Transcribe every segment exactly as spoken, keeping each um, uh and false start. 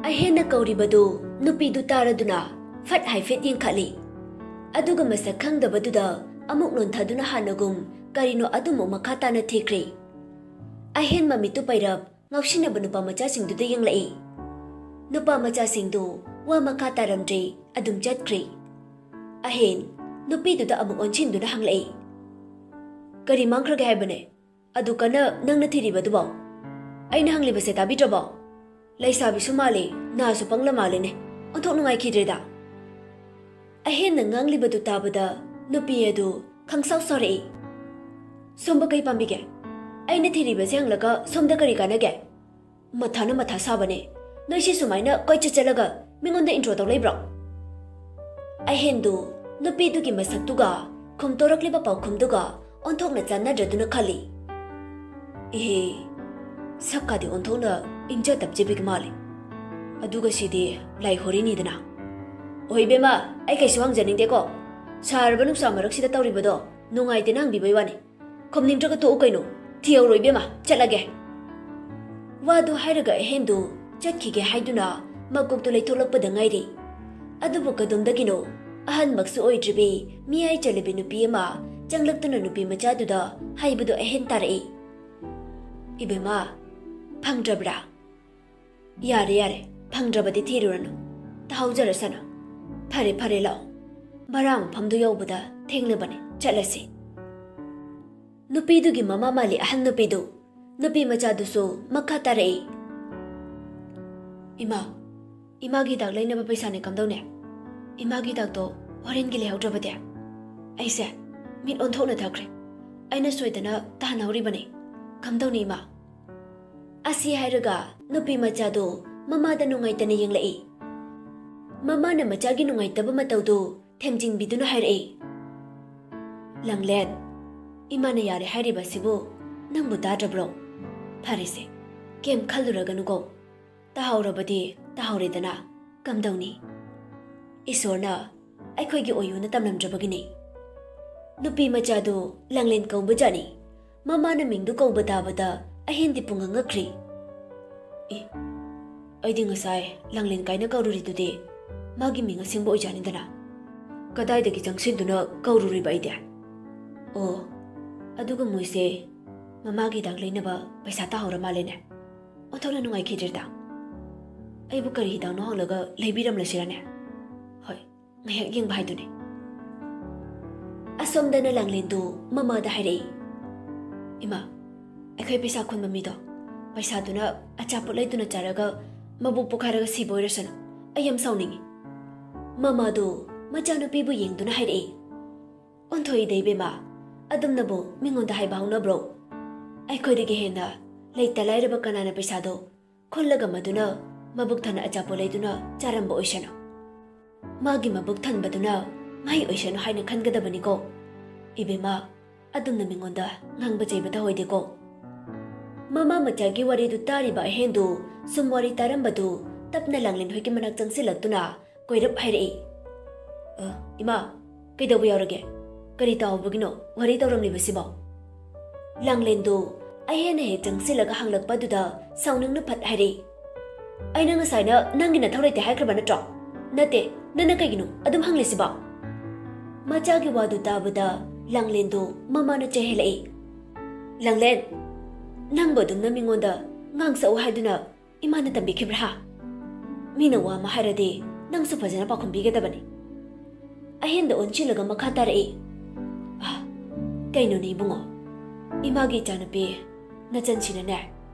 ꯑꯍꯦꯟꯅ ꯀꯧꯔꯤꯕꯗꯨ ꯅꯨꯄꯤꯗꯨ ꯇꯥꯔꯗꯨꯅ ꯐꯠ ꯍꯥꯏꯐꯦꯠ ꯌꯦꯡꯈꯠꯂꯤ꯫ ꯑꯗꯨꯒ ꯃꯁꯛ ꯈꯪꯗꯕꯗꯨꯗ ꯑꯃꯨꯛ ꯅꯣꯟꯊꯗꯨꯅ ꯍꯥꯟꯅꯒꯨꯝ ꯀꯔꯤꯅꯣ ꯑꯗꯨꯃꯨꯛ ꯃꯈꯥ ꯇꯥꯅ ꯊꯤꯈ꯭ꯔꯦ꯫ ꯑꯍꯦꯟ ꯃꯃꯤꯠꯇꯨ ꯄꯩꯔꯞ ꯉꯥꯎꯁꯤꯟꯅꯕ ꯅꯨꯄꯥ ꯃꯆꯥꯁꯤꯡꯗꯨꯗ ꯌꯦꯡꯂꯛꯏ꯫ ꯅꯨꯄꯥ ꯃꯆꯥꯁꯤꯡꯗꯨ ꯋꯥ ꯃꯈꯥ ꯇꯥꯔꯝꯗ꯭ꯔꯦ, ꯑꯗꯨꯝ ꯆꯠꯈ꯭ꯔꯦ꯫ ꯑꯍꯦꯟ ꯅꯨꯄꯤꯗꯨꯗ ꯑꯃꯨꯛ ꯑꯣꯟꯁꯤꯟꯗꯨꯅ ꯍꯪꯂꯛꯏ, "ꯀꯔꯤ ꯃꯥꯡꯈ꯭ꯔꯒꯦ ꯍꯥꯏꯕꯅꯦ? ꯑꯗꯨ ꯀꯟꯅ ꯅꯪꯅ ꯊꯤꯔꯤꯕꯗꯨꯕꯣ? ꯑꯩꯅ ꯍꯪꯂꯤꯕꯁꯦ ꯇꯥꯕꯤꯗ꯭ꯔꯕꯣ? ꯂꯩꯁꯥꯕꯤꯁꯨ ꯃꯥꯜꯂꯦ, ꯅꯥꯁꯨ ꯄꯪꯂ ꯃꯥꯜꯂꯦꯅꯦ꯫ ꯑꯣꯟꯊꯣꯛ ꯅꯨꯡꯉꯥꯏꯈꯤꯗ꯭ꯔꯦꯗ꯫" ꯑꯍꯦꯟꯅ ꯉꯥꯡꯂꯤꯕꯗꯨ ꯇꯥꯕꯗ ꯅꯨꯄꯤ ꯑꯗꯨ ꯈꯪꯁꯥꯎ ꯁꯥꯎꯔꯛꯏ꯫ "ꯁꯣꯝꯕ ꯀꯩ ꯄꯥꯝꯕꯤꯒꯦ? ꯑꯩꯅ ꯊꯤꯔꯤꯕꯁꯦ ꯍꯪꯂꯒ ꯁꯣꯝꯗ ꯀꯔꯤ ꯀꯥꯟꯅꯒꯦ? ꯃꯊꯥꯅ ꯃꯊꯥ ꯁꯥꯕꯅꯦ꯫ ꯅꯣꯏꯁꯤ ꯁꯨꯃꯥꯏꯅ ꯀꯣꯏꯆꯠ ꯆꯠꯂꯒ ꯃꯤꯉꯣꯟꯗ intro ꯇꯧ ꯂꯩꯕ꯭ꯔꯣ?" ꯑꯍꯦꯟꯗꯨ ꯅꯨꯄꯤꯗꯨꯒꯤ ꯃꯁꯛꯇꯨꯒ ꯈꯨꯝꯇꯣꯔꯛꯂꯤꯕ ꯄꯥꯎꯈꯨꯝꯗꯨꯒ ꯑꯣꯟꯊꯣꯛꯅ ꯆꯥꯟꯅꯗ꯭ꯔꯗꯨꯅ ꯈꯜꯂꯤ꯫ "ꯏꯍꯦ, ꯁꯛꯀꯥꯗꯤ ꯑꯣꯟꯊꯣꯛꯅ ꯏꯪꯖ ꯇꯞꯆꯕꯤꯒ ꯃꯥꯜꯂꯤ꯫ ꯑꯗꯨꯒ ꯁꯤꯗꯤ ꯂꯥꯏ ꯍꯣꯔꯤꯅꯤꯗꯅ꯫ ꯑꯣ ꯏꯕꯦꯝꯃ, ꯑꯩ ꯀꯩꯁꯨ ꯍꯪꯖꯅꯤꯡꯗꯦꯀꯣ꯫ ꯁꯥꯔꯕ ꯅꯨꯡꯁꯥ ꯃꯔꯛꯁꯤꯗ ꯇꯧꯔꯤꯕꯗꯣ ꯅꯨꯡꯉꯥꯏꯇꯦꯅ ꯍꯪꯕꯤꯕꯩ ꯋꯥꯅꯤ꯫ ꯈꯨꯝꯅꯤꯡꯗ꯭ꯔꯒ ꯇꯣꯛꯎ ꯀꯩꯅꯣ, ꯊꯤꯍꯧꯔꯣ ꯏꯕꯦꯝꯃ, ꯆꯠꯂꯒꯦ꯫" ꯋꯥꯗꯨ ꯍꯥꯏꯔꯒ ꯑꯍꯦꯟꯗꯨ ꯆꯠꯈꯤꯒꯦ ꯍꯥꯏꯗꯨꯅ ꯃꯀꯣꯛꯇꯨ ꯂꯩꯊꯣꯛꯂꯛꯄꯗ ꯉꯥꯏꯔꯤ꯫ ꯑꯗꯨꯕꯨ ꯀꯗꯣꯝꯗꯒꯤꯅꯣ ꯑꯍꯟꯃꯛꯁꯨ ꯑꯣꯏꯗ꯭ꯔꯤꯕꯤ ꯃꯤꯌꯥꯏ ꯆꯜꯂꯕꯤ ꯅꯨꯄꯤ ꯑꯃ ꯆꯪꯂꯛꯇꯨꯅ ꯅꯨꯄꯤ ꯃꯆꯥꯗꯨꯗ ꯍꯥꯏꯕꯗꯨ ꯑꯍꯦꯟ ꯇꯥꯔꯛꯏ꯫ "ꯏꯕꯦꯝꯃ, ꯐꯪꯗ꯭ꯔꯕ꯭ꯔꯥ?" "ꯌꯥꯔꯦ, ꯌꯥꯔꯦ, ꯐꯪꯗ꯭ꯔꯕꯗꯤ ꯊꯤꯔꯨꯔꯅꯨ꯫ ꯇꯥꯍꯧꯖꯔꯁꯅꯨ꯫ ꯐꯔꯦ, ꯐꯔꯦ, ꯂꯥꯛꯑꯣ꯫ ꯚꯔꯥ ꯃꯐꯝꯗꯨ ꯌꯧꯕꯗ ꯊꯦꯡꯂꯕꯅꯤ, ꯆꯠꯂꯁꯤ꯫" ꯅꯨꯄꯤꯗꯨꯒꯤ ꯃꯃꯥ ꯃꯥꯜꯂꯤ ꯑꯍꯟ ꯅꯨꯄꯤꯗꯨ꯫ ꯅꯨꯄꯤ ꯃꯆꯥꯗꯨꯁꯨ ꯃꯈꯥ ꯇꯥꯔꯛꯏ꯫ "ꯏꯃꯥ, ꯏꯃꯥꯒꯤ ꯍꯤꯗꯥꯛ ꯂꯩꯅꯕ ꯄꯩꯁꯥꯅꯦ ꯀꯝꯗꯧꯅꯦ? ꯏꯃꯥꯒꯤ ꯍꯤꯗꯥꯛꯇꯣ ꯍꯣꯔꯦꯟꯒꯤ ꯂꯩꯍꯧꯗ꯭ꯔꯕꯗꯤ? ꯑꯩꯁꯦ ꯃꯤꯠ ꯑꯣꯟꯊꯣꯛꯅ ꯊꯛꯈ꯭ꯔꯦ꯫ ꯑꯩꯅ ꯁꯣꯏꯗꯅ ꯇꯥꯍꯟꯍꯧꯔꯤꯕꯅꯤ꯫ ꯀꯝꯗꯧꯅꯤ ꯏꯃꯥ?" ꯑꯁꯤ ꯍꯥꯏꯔꯒ ꯅꯨꯄꯤ ꯃꯆꯥꯗꯨ ꯃꯃꯥꯗ ꯅꯨꯡꯉꯥꯏꯇꯅ ꯌꯦꯡꯂꯛꯏ꯫ ꯃꯃꯥꯅ ꯃꯆꯥꯒꯤ ꯅꯨꯡꯉꯥꯏꯇꯕ ꯃꯇꯧꯗꯨ ꯊꯦꯝꯖꯤꯟꯕꯤꯗꯨꯅ ꯍꯥꯏꯔꯛꯏ, "ꯂꯥꯡꯂꯦꯟ, ꯏꯃꯥꯅ ꯌꯥꯔꯦ ꯍꯥꯏꯔꯤꯕ ꯑꯁꯤꯕꯨ ꯅꯪꯕꯨ ꯇꯥꯗ꯭ꯔꯕ꯭ꯔꯣ? ꯐꯔꯦꯁꯦ, ꯀꯩꯝ ꯈꯜꯂꯨꯔꯒꯅꯨꯀꯣ꯫ ꯇꯥꯍꯧꯔꯕꯗꯤ ꯇꯥꯍꯧꯔꯦꯗꯅ, ꯀꯝꯗꯧꯅꯤ? ꯏꯁꯣꯔꯅ ꯑꯩꯈꯣꯏꯒꯤ ꯑꯣꯏꯌꯨꯅ ꯇꯝꯂꯝꯗ꯭ꯔꯕꯒꯤꯅꯤ꯫" ꯅꯨꯄꯤ ꯃꯆꯥꯗꯨ ꯂꯥꯡꯂꯦꯟ ꯀꯧꯕꯖꯥꯠꯅꯤ꯫ ꯃꯃꯥꯅ ꯃꯤꯡꯗꯨ ꯀꯧꯕ ꯇꯥꯕꯗ ꯑꯍꯦꯟꯗꯤ ꯄꯨꯡꯉꯛ ꯉꯛꯈ꯭ꯔꯤ꯫ "ꯑꯦ, ꯑꯩꯗꯤ ꯉꯁꯥꯏ ꯂꯥꯡꯂꯦꯟ ꯀꯥꯏꯅ ꯀꯧꯔꯨꯔꯤꯗꯨꯗꯤ ꯃꯥꯒꯤ ꯃꯤꯡ ꯑꯁꯦꯡꯕ ꯑꯣꯏꯖꯥꯠꯅꯤꯗꯅ꯫ ꯀꯗꯥꯏꯗꯒꯤ ꯆꯪꯁꯤꯟꯗꯨꯅ ꯀꯧꯔꯨꯔꯤꯕ ꯑꯩꯗꯤ? ꯑꯣ, ꯑꯗꯨꯒ ꯃꯣꯏꯁꯦ ꯃꯃꯥꯒꯤ ꯍꯤꯗꯥꯛ ꯂꯩꯅꯕ ꯄꯩꯁꯥ ꯇꯥꯍꯧꯔ ꯃꯥꯜꯂꯦꯅꯦ꯫ ꯑꯣꯟꯊꯣꯛꯅ ꯅꯨꯡꯉꯥꯏꯈꯤꯗ꯭ꯔꯦꯗ꯫ ꯑꯩꯕꯨ ꯀꯔꯤ ꯍꯤꯗꯥꯛꯅꯣ ꯍꯪꯂꯒ ꯂꯩꯕꯤꯔꯝꯂꯁꯤꯔꯅꯦ? ꯍꯣꯏ, ꯉꯥꯏꯍꯥꯛ ꯌꯦꯡꯕ ꯍꯥꯏꯗꯨꯅꯤ꯫ ꯑꯁꯣꯝꯗꯅ ꯂꯥꯡꯂꯦꯟꯗꯨ ꯃꯃꯥꯗ ꯍꯥꯏꯔꯛꯏ, "ꯏꯃꯥ, ꯑꯩꯈꯣꯏ ꯄꯩꯁꯥ ꯈꯨꯟꯕ ꯃꯤꯗꯣ, ꯄꯩꯁꯥꯗꯨꯅ ꯑꯆꯥꯄꯣꯠ ꯂꯩꯗꯨꯅ ꯆꯥꯔꯒ ꯃꯕꯨꯛ ꯄꯣꯛꯈꯥꯏꯔꯒ ꯁꯤꯕ ꯑꯣꯏꯔꯁꯅꯨ꯫ ꯑꯩ ꯌꯥꯝ ꯁꯥꯎꯅꯤꯡꯉꯤ꯫" ꯃꯃꯥꯗꯨ ꯃꯆꯥꯅꯨꯄꯤꯕꯨ ꯌꯦꯡꯗꯨꯅ ꯍꯥꯏꯔꯛꯏ, "ꯑꯣꯟꯊꯣꯛꯏꯗ ꯏꯕꯦꯝꯃ, ꯑꯗꯨꯝꯅꯕꯨ ꯃꯤꯉꯣꯟꯗ ꯍꯥꯏꯕ ꯍꯧꯅꯕ꯭ꯔꯣ? ꯑꯩꯈꯣꯏꯗꯒꯤ ꯍꯦꯟꯅ ꯂꯩꯇ ꯂꯥꯏꯔꯕ ꯀꯅꯥꯅ ꯄꯩꯁꯥꯗꯣ ꯈꯨꯜꯂꯒ ꯃꯗꯨꯅ ꯃꯕꯨꯛ ꯊꯟꯅ ꯑꯆꯥꯄꯣꯠ ꯂꯩꯗꯨꯅ ꯆꯥꯔꯝꯕ ꯑꯣꯏꯁꯅꯨ꯫ ꯃꯥꯒꯤ ꯃꯕꯨꯛ ꯊꯟꯕꯗꯨꯅ ꯃꯍꯩ ꯑꯣꯏꯁꯅꯨ ꯍꯥꯏꯅ ꯈꯟꯒꯗꯕꯅꯤꯀꯣ꯫ ꯏꯕꯦꯝꯃ, ꯑꯗꯨꯝꯅ ꯃꯤꯉꯣꯟꯗ ꯉꯥꯡꯕ ꯆꯩꯕ ꯇꯧꯍꯣꯏꯗꯦꯀꯣ꯫" ꯃꯃꯥ ꯃꯆꯥꯒꯤ ꯋꯥꯔꯤꯗꯨ ꯇꯥꯔꯤꯕ ꯑꯍꯦꯟꯗꯨ ꯁꯨꯝ ꯋꯥꯔꯤ ꯇꯥꯔꯝꯕꯗꯨ ꯇꯞꯅ ꯂꯥꯡꯂꯦꯟ ꯍꯣꯏꯒꯤ ꯃꯅꯥꯛ ꯆꯪꯁꯤꯜꯂꯛꯇꯨꯅ ꯀꯣꯏꯔꯞ ꯍꯥꯏꯔꯛꯏ, "ꯑ, ꯏꯃꯥ, ꯀꯩꯗꯧꯕ ꯌꯥꯎꯔꯒꯦ? ꯀꯔꯤ ꯇꯥꯍꯧꯕꯒꯤꯅꯣ ꯋꯥꯔꯤ ꯇꯧꯔꯝꯂꯤꯕꯁꯤꯕꯣ?" ꯂꯥꯡꯂꯦꯟꯗꯨ ꯑꯍꯦꯟꯅ ꯍꯦꯛ ꯆꯪꯁꯤꯜꯂꯒ ꯍꯪꯂꯛꯄꯗꯨꯗ ꯁꯥꯎꯅꯤꯡꯅ ꯐꯠ ꯍꯥꯏꯔꯛꯏ, "ꯑꯩꯅ ꯉꯁꯥꯏꯅ ꯅꯪꯒꯤ ꯅꯊꯧ ꯂꯩꯇꯦ ꯍꯥꯏꯈ꯭ꯔꯕ ꯅꯠꯇ꯭ꯔꯣ? ꯅꯠꯇꯦ, ꯅꯪꯅ ꯀꯩꯒꯤꯅꯣ ꯑꯗꯨꯝ ꯍꯪꯂꯤꯁꯤꯕꯣ?" ꯃꯆꯥꯒꯤ ꯋꯥꯗꯨ ꯇꯥꯕꯗ ꯂꯥꯡꯂꯦꯟꯗꯨ ꯃꯃꯥꯅ ꯆꯩꯍꯜꯂꯛꯏ, "ꯂꯥꯡꯂꯦꯟ, ꯅꯪꯕꯨ ꯑꯗꯨꯝꯅ ꯃꯤꯉꯣꯟꯗ ꯉꯥꯡꯁꯛꯎ ꯍꯥꯏꯗꯨꯅ ꯏꯃꯥꯅ ꯇꯝꯕꯤꯈꯤꯕ꯭ꯔꯥ? ꯃꯤꯅ ꯋꯥ ꯑꯃ ꯍꯥꯏꯔꯗꯤ ꯅꯪꯁꯨ ꯐꯖꯅ ꯄꯥꯎꯈꯨꯝ ꯄꯤꯒꯗꯕꯅꯤ꯫" ꯑꯍꯦꯟꯗ ꯑꯣꯟꯁꯤꯜꯂꯒ ꯃꯈꯥ ꯇꯥꯔꯛꯏ, "ꯑ, ꯀꯩꯅꯣꯅꯦ ꯏꯕꯨꯡꯉꯣ, ꯏꯃꯥꯒꯤ ꯏꯆꯥꯅꯨꯄꯤ ꯅꯆꯟꯁꯤꯅꯅꯦ,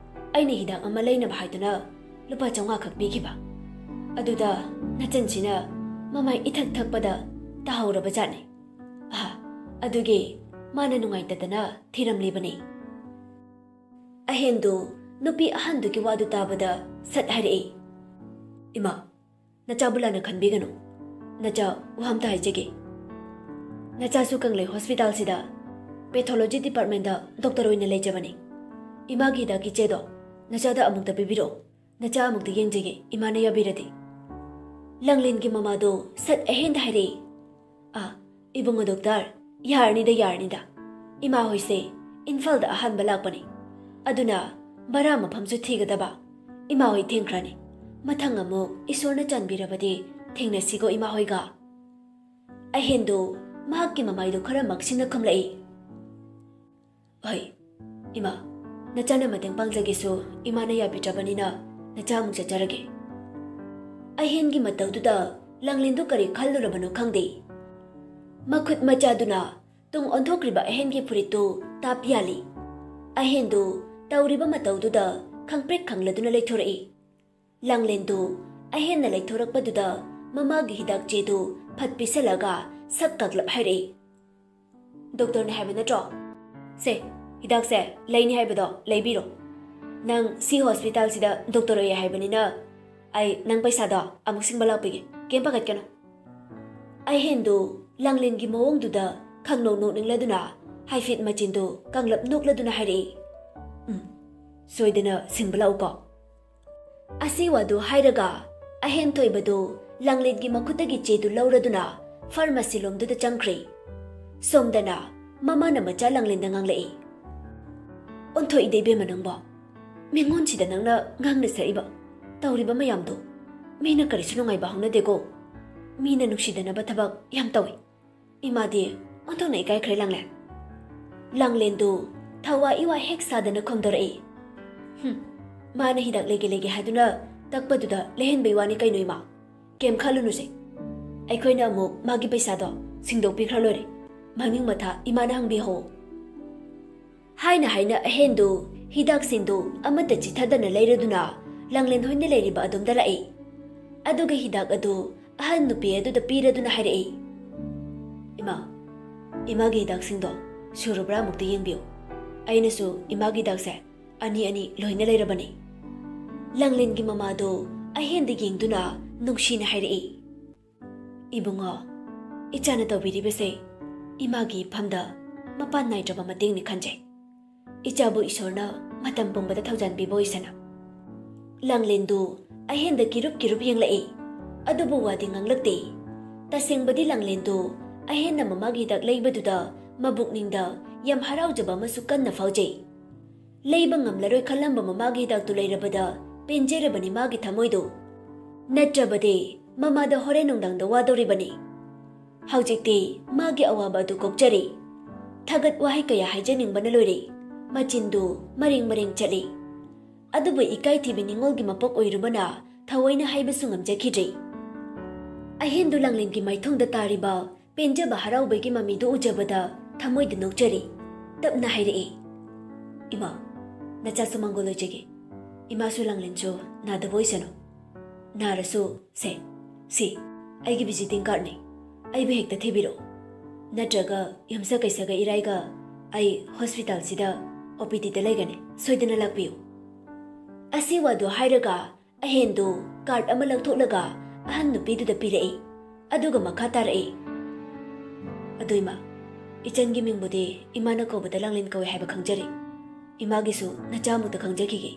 ꯑꯩꯅ ꯍꯤꯗꯥꯛ ꯑꯃ ꯂꯩꯅꯕ ꯍꯥꯏꯗꯨꯅ ꯂꯨꯄꯥ ꯆꯥꯝꯃꯉꯥ ꯈꯛ ꯄꯤꯈꯤꯕ꯫ ꯑꯗꯨꯗ ꯅꯆꯟꯁꯤꯅ ꯃꯃꯥꯏ ꯏꯊꯛ ꯊꯛꯄꯗ ꯇꯥꯍꯧꯔꯕ ꯖꯥꯠꯅꯤ꯫ ꯑ, ꯑꯗꯨꯒꯤ ꯃꯥꯅ ꯅꯨꯡꯉꯥꯏꯇꯗꯅ ꯊꯤꯔꯝꯂꯤꯕꯅꯤ꯫" ꯑꯍꯦꯟꯗꯨ ꯅꯨꯄꯤ ꯑꯍꯟꯗꯨꯒꯤ ꯋꯥꯗꯨ ꯇꯥꯕꯗ ꯁꯠ ꯍꯥꯏꯔꯛꯏ, "ꯏꯃꯥ, ꯅꯆꯥꯕꯨ ꯂꯥꯟꯅ ꯈꯟꯕꯤꯒꯅꯨ꯫ ꯅꯆꯥ ꯋꯥ ꯑꯝꯇ ꯍꯥꯏꯖꯒꯦ꯫ ꯅꯆꯥꯁꯨ ꯀꯪꯂꯩ ꯍꯣꯁꯄꯤꯇꯥꯜꯁꯤꯗ ꯄꯦꯊꯣꯂꯣꯖꯤ ꯗꯤꯄꯥꯔꯠꯃꯦꯟꯗ ꯗꯣꯛꯇꯔ ꯑꯣꯏꯅ ꯂꯩꯖꯕꯅꯤ꯫ ꯏꯃꯥꯒꯤ ꯍꯤꯗꯥꯛꯀꯤ ꯆꯦꯗꯣ ꯅꯆꯥꯗ ꯑꯃꯨꯛꯇ ꯄꯤꯕꯤꯔꯛꯑꯣ꯫ ꯅꯆꯥ ꯑꯃꯨꯛꯇ ꯌꯦꯡꯖꯒꯦ, ꯏꯃꯥꯅ ꯌꯥꯕꯤꯔꯗꯤ꯫" ꯂꯥꯡꯂꯦꯟꯒꯤ ꯃꯃꯥꯗꯣ ꯁꯠ ꯑꯍꯦꯟꯗ ꯍꯥꯏꯔꯛꯏ, "ꯑ, ꯏꯕꯨꯡꯉꯣ ꯗꯣꯛꯇꯔ, ꯌꯥꯔꯅꯤꯗ, ꯌꯥꯔꯅꯤꯗ꯫ ꯏꯃꯥ ꯍꯣꯏꯁꯦ ꯏꯝꯐꯥꯜꯗ ꯑꯍꯥꯟꯕ ꯂꯥꯛꯄꯅꯤ꯫ ꯑꯗꯨꯅ ꯚꯔꯥ ꯃꯐꯝꯁꯨ ꯊꯤꯒꯗꯕ꯫ ꯏꯃꯥ ꯍꯣꯏ ꯊꯦꯡꯈ꯭ꯔꯅꯤ꯫ ꯃꯊꯪ ꯑꯃꯨꯛ ꯏꯁꯣꯔꯅ ꯆꯥꯟꯕꯤꯔꯕꯗꯤ ꯊꯦꯡꯅꯁꯤꯀꯣ ꯏꯃꯥ ꯍꯣꯏꯒ꯫ ꯑꯍꯦꯟꯗꯨ ꯃꯍꯥꯛꯀꯤ ꯃꯃꯥꯏꯗꯨ ꯈꯔ ꯃꯛꯁꯤꯟꯅ ꯈꯨꯝꯂꯛꯏ꯫ ꯍꯣꯏ, ꯏꯃꯥ, ꯅꯆꯥꯅ ꯃꯇꯦꯡ ꯄꯥꯡꯖꯒꯦꯁꯨ ꯏꯃꯥꯅ ꯌꯥꯕꯤꯗ꯭ꯔꯕꯅꯤꯅ ꯅꯆꯥ ꯑꯃꯨꯛ ꯆꯠꯆꯔꯒꯦ꯫ ꯑꯍꯦꯟꯒꯤ ꯃꯇꯧꯗꯨꯗ ꯂꯥꯡꯂꯦꯟꯗꯨ ꯀꯔꯤ ꯈꯜꯂꯨꯔꯕꯅꯣ ꯈꯪꯗꯦ꯫ ꯃꯈꯨꯠ ꯃꯆꯥꯗꯨꯅ ꯇꯨꯡ ꯑꯣꯟꯊꯣꯛꯈ꯭ꯔꯤꯕ ꯑꯍꯦꯟꯒꯤ ꯐꯨꯔꯤꯠꯇꯨ ꯇꯥꯞ ꯌꯥꯜꯂꯤ꯫ ꯑꯍꯦꯟꯗꯨ ꯇꯧꯔꯤꯕ ꯃꯇꯧꯗꯨꯗ ꯈꯪꯄ꯭ꯔꯦꯛ ꯈꯪꯂꯗꯨꯅ ꯂꯩꯊꯣꯔꯛꯏ꯫ ꯂꯥꯡꯂꯦꯟꯗꯨ ꯑꯍꯦꯟꯅ ꯂꯩꯊꯣꯔꯛꯄꯗꯨꯗ ꯃꯃꯥꯒꯤ ꯍꯤꯗꯥꯛ ꯆꯦꯗꯨ ꯐꯠ ꯄꯤꯁꯜꯂꯒ ꯁꯛ ꯀꯥꯛꯂꯞ ꯍꯥꯏꯔꯛꯏ꯫ "ꯗꯣꯛꯇꯔꯅ ꯍꯥꯏꯕ ꯅꯠꯇ꯭ꯔꯣ? ꯁꯦ, ꯍꯤꯗꯥꯛꯁꯦ ꯂꯩꯅꯤ ꯍꯥꯏꯕꯗꯣ ꯂꯩꯕꯤꯔꯣ꯫ ꯅꯪ ꯁꯤ ꯍꯣꯁꯄꯤꯇꯥꯜꯁꯤꯗ ꯗꯣꯛꯇꯔ ꯑꯣꯏꯌꯦ ꯍꯥꯏꯕꯅꯤꯅ ꯑꯩ ꯅꯪ ꯄꯩꯁꯥꯗꯣ ꯑꯃꯨꯛ ꯁꯤꯡꯕ ꯂꯥꯛꯄꯤꯒꯦ, ꯀꯩꯝ ꯄꯥꯈꯠꯀꯅꯨ"꯫ ꯑꯍꯦꯟꯗꯨ ꯂꯥꯡꯂꯦꯟꯒꯤ ꯃꯑꯣꯡꯗꯨꯗ ꯈꯪꯅꯧ ꯅꯣꯛꯅꯤꯡꯂꯗꯨꯅ ꯍꯥꯏꯐꯦꯠ ꯃꯆꯤꯟꯗꯨ ꯀꯥꯡꯂꯞ ꯅꯣꯛꯂꯗꯨꯅ ꯍꯥꯏꯔꯛꯏ꯫ "ꯎꯝ, ꯁꯣꯏꯗꯅ ꯁꯤꯡꯕ ꯂꯥꯛꯎꯀꯣ"꯫ ꯑꯁꯤ ꯋꯥꯗꯨ ꯍꯥꯏꯔꯒ ꯑꯍꯦꯟ ꯊꯣꯏꯕꯗꯨ ꯂꯥꯡꯂꯦꯟꯒꯤ ꯃꯈꯨꯠꯇꯒꯤ ꯆꯦꯗꯨ ꯂꯧꯔꯗꯨꯅ ꯐꯥꯔꯃꯥꯁꯤ ꯂꯣꯝꯗꯨꯗ ꯆꯪꯈ꯭ꯔꯦ꯫ ꯁꯣꯝꯗꯅ ꯃꯃꯥꯅ ꯃꯆꯥ ꯂꯥꯡꯂꯦꯟꯗ ꯉꯥꯡꯂꯛꯏ꯫ "ꯑꯣꯟꯊꯣꯛꯏꯗ ꯏꯕꯦꯝꯃ ꯅꯪꯕꯣ꯫ ꯃꯤꯉꯣꯟꯁꯤꯗ ꯅꯪꯅ ꯉꯥꯡꯅ ꯁꯛꯏꯕ, ꯇꯧꯔꯤꯕ ꯃꯌꯥꯝꯗꯣ꯫ ꯃꯤꯅ ꯀꯔꯤꯁꯨ ꯅꯨꯡꯉꯥꯏꯕ ꯍꯧꯅꯗꯦꯀꯣ꯫ ꯃꯤꯅ ꯅꯨꯡꯁꯤꯗꯅꯕ ꯊꯕꯛ ꯌꯥꯝ ꯇꯧꯏ꯫ ꯏꯃꯥꯗꯤ ꯑꯣꯟꯊꯣꯛꯅ ꯏꯀꯥꯏꯈ꯭ꯔꯦ ꯂꯥꯡꯂꯦꯟ"꯫ ꯂꯥꯡꯂꯦꯟꯗꯨ ꯊꯋꯥ ꯏꯋꯥ ꯍꯦꯛ ꯁꯥꯗꯅ ꯈꯣꯝꯗꯣꯔꯛꯏ꯫ "ꯍꯨꯝ, ꯃꯥꯅ ꯍꯤꯗꯥꯛ ꯂꯩꯒꯦ ꯂꯩꯒꯦ ꯍꯥꯏꯗꯨꯅ ꯇꯛꯄꯗꯨꯗ ꯂꯩꯍꯟꯕꯩ ꯋꯥꯅꯤ ꯀꯩꯅꯣ ꯏꯃꯥ꯫ ꯀꯩꯝ ꯈꯜꯂꯨꯅꯨꯁꯦ꯫ ꯑꯩꯈꯣꯏꯅ ꯑꯃꯨꯛ ꯃꯥꯒꯤ ꯄꯩꯁꯥꯗꯣ ꯁꯤꯡꯗꯣꯛꯄꯤꯈ꯭ꯔ ꯂꯣꯏꯔꯦ꯫ ꯃꯅꯤꯡ ꯃꯊꯥ ꯏꯃꯥꯅ ꯍꯪꯕꯤꯍꯧ"꯫ ꯍꯥꯏꯅ ꯍꯥꯏꯅ ꯑꯍꯦꯟꯗꯨ ꯍꯤꯗꯥꯛꯁꯤꯡꯗꯨ ꯑꯃꯠꯇ ꯆꯤꯊꯗꯅ ꯂꯩꯔꯗꯨꯅ ꯂꯥꯡꯂꯦꯟ ꯍꯣꯏꯅ ꯂꯩꯔꯤꯕ ꯑꯗꯣꯝꯗ ꯂꯥꯛꯏ꯫ ꯑꯗꯨꯒ ꯍꯤꯗꯥꯛ ꯑꯗꯨ ꯑꯍꯟ ꯅꯨꯄꯤ ꯑꯗꯨꯗ ꯄꯤꯔꯗꯨꯅ ꯍꯥꯏꯔꯛꯏ꯫ "ꯏꯃꯥ, ꯏꯃꯥꯒꯤ ꯍꯤꯗꯥꯛꯁꯤꯡꯗꯣ ꯁꯨꯔꯕ꯭ꯔꯥ ꯑꯃꯨꯛꯇ ꯌꯦꯡꯕꯤꯌꯨ꯫ ꯑꯩꯅꯁꯨ ꯏꯃꯥꯒꯤ ꯍꯤꯗꯥꯛꯁꯦ ꯑꯅꯤ ꯑꯅꯤ ꯂꯣꯏꯅ ꯂꯩꯔꯕꯅꯤ"꯫ ꯂꯥꯡꯂꯦꯟꯒꯤ ꯃꯃꯥꯗꯣ ꯑꯍꯦꯟꯗ ꯌꯦꯡꯗꯨꯅ ꯅꯨꯡꯁꯤꯅ ꯍꯥꯏꯔꯛꯏ꯫ "ꯏꯕꯨꯡꯉꯣ, ꯏꯆꯥꯅ ꯇꯧꯕꯤꯔꯤꯕꯁꯦ ꯏꯃꯥꯒꯤ ꯏꯐꯝꯗ ꯃꯄꯥꯟ ꯅꯥꯏꯗ꯭ꯔꯕ ꯃꯇꯦꯡꯅꯤ ꯈꯟꯖꯩ꯫ ꯏꯆꯥꯕꯨ ꯏꯁꯣꯔꯅ ꯃꯇꯝ ꯄꯨꯝꯕꯗ ꯊꯧꯖꯥꯟꯕꯤꯕ ꯑꯣꯏꯁꯅꯨ"꯫ ꯂꯥꯡꯂꯦꯟꯗꯨ ꯑꯍꯦꯟꯗ ꯀꯤꯔꯨꯞ ꯀꯤꯔꯨꯞ ꯌꯦꯡꯂꯛꯏ, ꯑꯗꯨꯕꯨ ꯋꯥꯗꯤ ꯉꯥꯡꯂꯛꯇꯦ꯫ ꯇꯁꯦꯡꯕꯗꯤ ꯂꯥꯡꯂꯦꯟꯗꯨ ꯑꯍꯦꯟꯅ ꯃꯃꯥꯒꯤ ꯍꯤꯗꯥꯛ ꯂꯩꯕꯗꯨꯗ ꯃꯕꯨꯛꯅꯤꯡꯗ ꯌꯥꯝ ꯍꯔꯥꯎꯖꯕ ꯑꯃꯁꯨ ꯀꯟꯅ ꯐꯥꯎꯖꯩ꯫ ꯂꯩꯕ ꯉꯝꯂꯔꯣꯏ ꯈꯜꯂꯝꯕ ꯃꯃꯥꯒꯤ ꯍꯤꯗꯥꯛꯇꯨ ꯂꯩꯔꯕꯗ ꯄꯦꯟꯖꯔꯕꯅꯤ ꯃꯥꯒꯤ ꯊꯃꯣꯏꯗꯨ꯫ ꯅꯠꯇ꯭ꯔꯕꯗꯤ ꯃꯃꯥꯗ ꯍꯣꯔꯦꯟ ꯅꯨꯡꯗꯥꯡꯗ ꯋꯥꯗꯧꯔꯤꯕꯅꯤ꯫ ꯍꯧꯖꯤꯛꯇꯤ ꯃꯥꯒꯤ ꯑꯋꯥꯕ ꯑꯗꯨ ꯀꯣꯛꯆꯔꯤ꯫ ꯊꯥꯒꯠ ꯋꯥꯍꯩ ꯀꯌꯥ ꯍꯥꯏꯖꯅꯤꯡꯕꯅ ꯂꯣꯏꯔꯦ꯫ ꯃꯆꯤꯟꯗꯨ ꯃꯔꯦꯡ ꯃꯔꯦꯡ ꯆꯠꯂꯤ꯫ ꯑꯗꯨꯕꯨ ꯏꯀꯥꯏꯊꯤꯕꯤ ꯅꯤꯡꯉꯣꯜꯒꯤ ꯃꯄꯣꯛ ꯑꯣꯏꯔꯨꯕꯅ ꯊꯑꯣꯏꯅ ꯍꯥꯏꯕꯁꯨ ꯉꯝꯖꯈꯤꯗ꯭ꯔꯦ꯫ ꯑꯍꯦꯟꯗꯨ ꯂꯥꯡꯂꯦꯟꯒꯤ ꯃꯥꯏꯊꯣꯡꯗ ꯇꯥꯔꯤꯕ ꯄꯦꯟꯖꯕ ꯍꯔꯥꯎꯕꯒꯤ ꯃꯃꯤꯗꯨ ꯎꯖꯕꯗ ꯊꯃꯣꯏꯗ ꯅꯣꯛꯆꯔꯤ꯫ ꯇꯞꯅ ꯍꯥꯏꯔꯛꯏ, "ꯏꯃꯥ, ꯅꯆꯥꯁꯨ ꯃꯪꯒꯣꯜ ꯑꯣꯏꯖꯒꯦ꯫ ꯏꯃꯥꯁꯨ ꯂꯥꯡꯂꯦꯟꯁꯨ ꯅꯥꯗꯕ ꯑꯣꯏꯁꯅꯨ꯫ ꯅꯥꯔꯁꯨ ꯁꯦ, ꯁꯤ ꯑꯩꯒꯤ ꯚꯤꯖꯤꯇꯤꯡ ꯀꯥꯔꯗꯅꯤ꯫ ꯑꯩꯕꯨ ꯍꯦꯛꯇ ꯊꯤꯕꯤꯔꯛꯎ꯫ ꯅꯠꯇ꯭ꯔꯒ ꯌꯨꯝꯁꯀꯩꯁꯒ ꯏꯔꯥꯏꯒ ꯑꯩ ꯍꯣꯁꯄꯤꯇꯥꯜꯁꯤꯗ ꯑꯣ ꯄꯤ ꯗꯤꯗ ꯂꯩꯒꯅꯤ꯫ ꯁꯣꯏꯗꯅ ꯂꯥꯛꯄꯤꯌꯨ꯫" ꯑꯁꯤ ꯋꯥꯗꯨ ꯍꯥꯏꯔꯒ ꯑꯍꯦꯟꯗꯨ ꯀꯥꯔꯗ ꯑꯃ ꯂꯧꯊꯣꯛꯂꯒ ꯑꯍꯟ ꯅꯨꯄꯤꯗꯨꯗ ꯄꯤꯔꯛꯏ꯫ ꯑꯗꯨꯒ ꯃꯈꯥ ꯇꯥꯔꯛꯏ, "ꯑꯗꯨ ꯏꯃꯥ, ꯏꯆꯟꯒꯤ ꯃꯤꯡꯕꯨꯗꯤ ꯏꯃꯥꯅ ꯀꯧꯕꯗ ꯂꯥꯡꯂꯦꯟ ꯀꯧꯏ ꯍꯥꯏꯕ ꯈꯪꯖꯔꯤ꯫ ꯏꯃꯥꯒꯤꯁꯨ ꯅꯆꯥ ꯑꯃꯨꯛꯇ ꯈꯪꯖꯈꯤꯒꯦ꯫"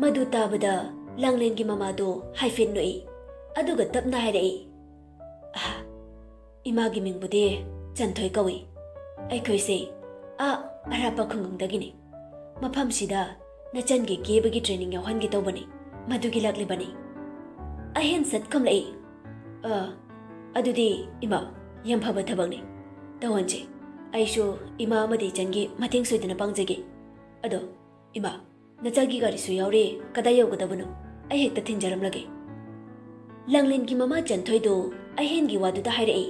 ꯃꯗꯨ ꯇꯥꯕꯗ ꯂꯥꯡꯂꯦꯟꯒꯤ ꯃꯃꯥꯗꯨ ꯍꯥꯏꯐꯦꯠ ꯅꯣꯛꯏ꯫ ꯑꯗꯨꯒ ꯇꯞꯅ ꯍꯥꯏꯔꯛꯏ, "ꯑꯍꯥ, ꯏꯃꯥꯒꯤ ꯃꯤꯡꯕꯨꯗꯤ ꯆꯟꯊꯣꯏ ꯀꯧꯏ꯫ ꯑꯩꯈꯣꯏꯁꯦ ꯑꯥ ꯑꯔꯥꯞꯄ ꯈꯨꯡꯒꯪꯗꯒꯤꯅꯤ꯫ ꯃꯐꯝꯁꯤꯗ ꯅꯆꯟꯒꯤ ꯀꯦꯕꯒꯤ ꯇ꯭ꯔꯦꯅꯤꯡ ꯌꯥꯎꯍꯟꯒꯦ ꯇꯧꯕꯅꯤ꯫ ꯃꯗꯨꯒꯤ ꯂꯥꯛꯂꯤꯕꯅꯤ꯫" ꯑꯍꯦꯟ ꯁꯠ ꯈꯨꯝꯂꯛꯏ, "ꯑ, ꯑꯗꯨꯗꯤ ꯏꯃꯥ, ꯌꯥꯝ ꯐꯕ ꯊꯕꯛꯅꯤ꯫ ꯇꯧꯍꯟꯁꯤ꯫ ꯑꯩꯁꯨ ꯏꯃꯥ ꯑꯃꯗꯤ ꯏꯆꯟꯒꯤ ꯃꯇꯦꯡ ꯁꯣꯏꯗꯅ ꯄꯥꯡꯖꯒꯦ꯫ ꯑꯗꯣ ꯏꯃꯥ, ꯅꯆꯥꯒꯤ ꯒꯥꯔꯤꯁꯨ ꯌꯥꯎꯔꯦ, ꯀꯗꯥꯏ ꯌꯧꯒꯗꯕꯅꯣ? ꯑꯩ ꯍꯦꯛꯇ ꯊꯤꯟꯖꯔꯝꯂꯒꯦ꯫" ꯂꯥꯡꯂꯦꯟꯒꯤ ꯃꯃꯥ ꯆꯟꯊꯣꯏꯗꯨ ꯑꯍꯦꯟꯒꯤ ꯋꯥꯗꯨꯗ ꯍꯥꯏꯔꯛꯏ,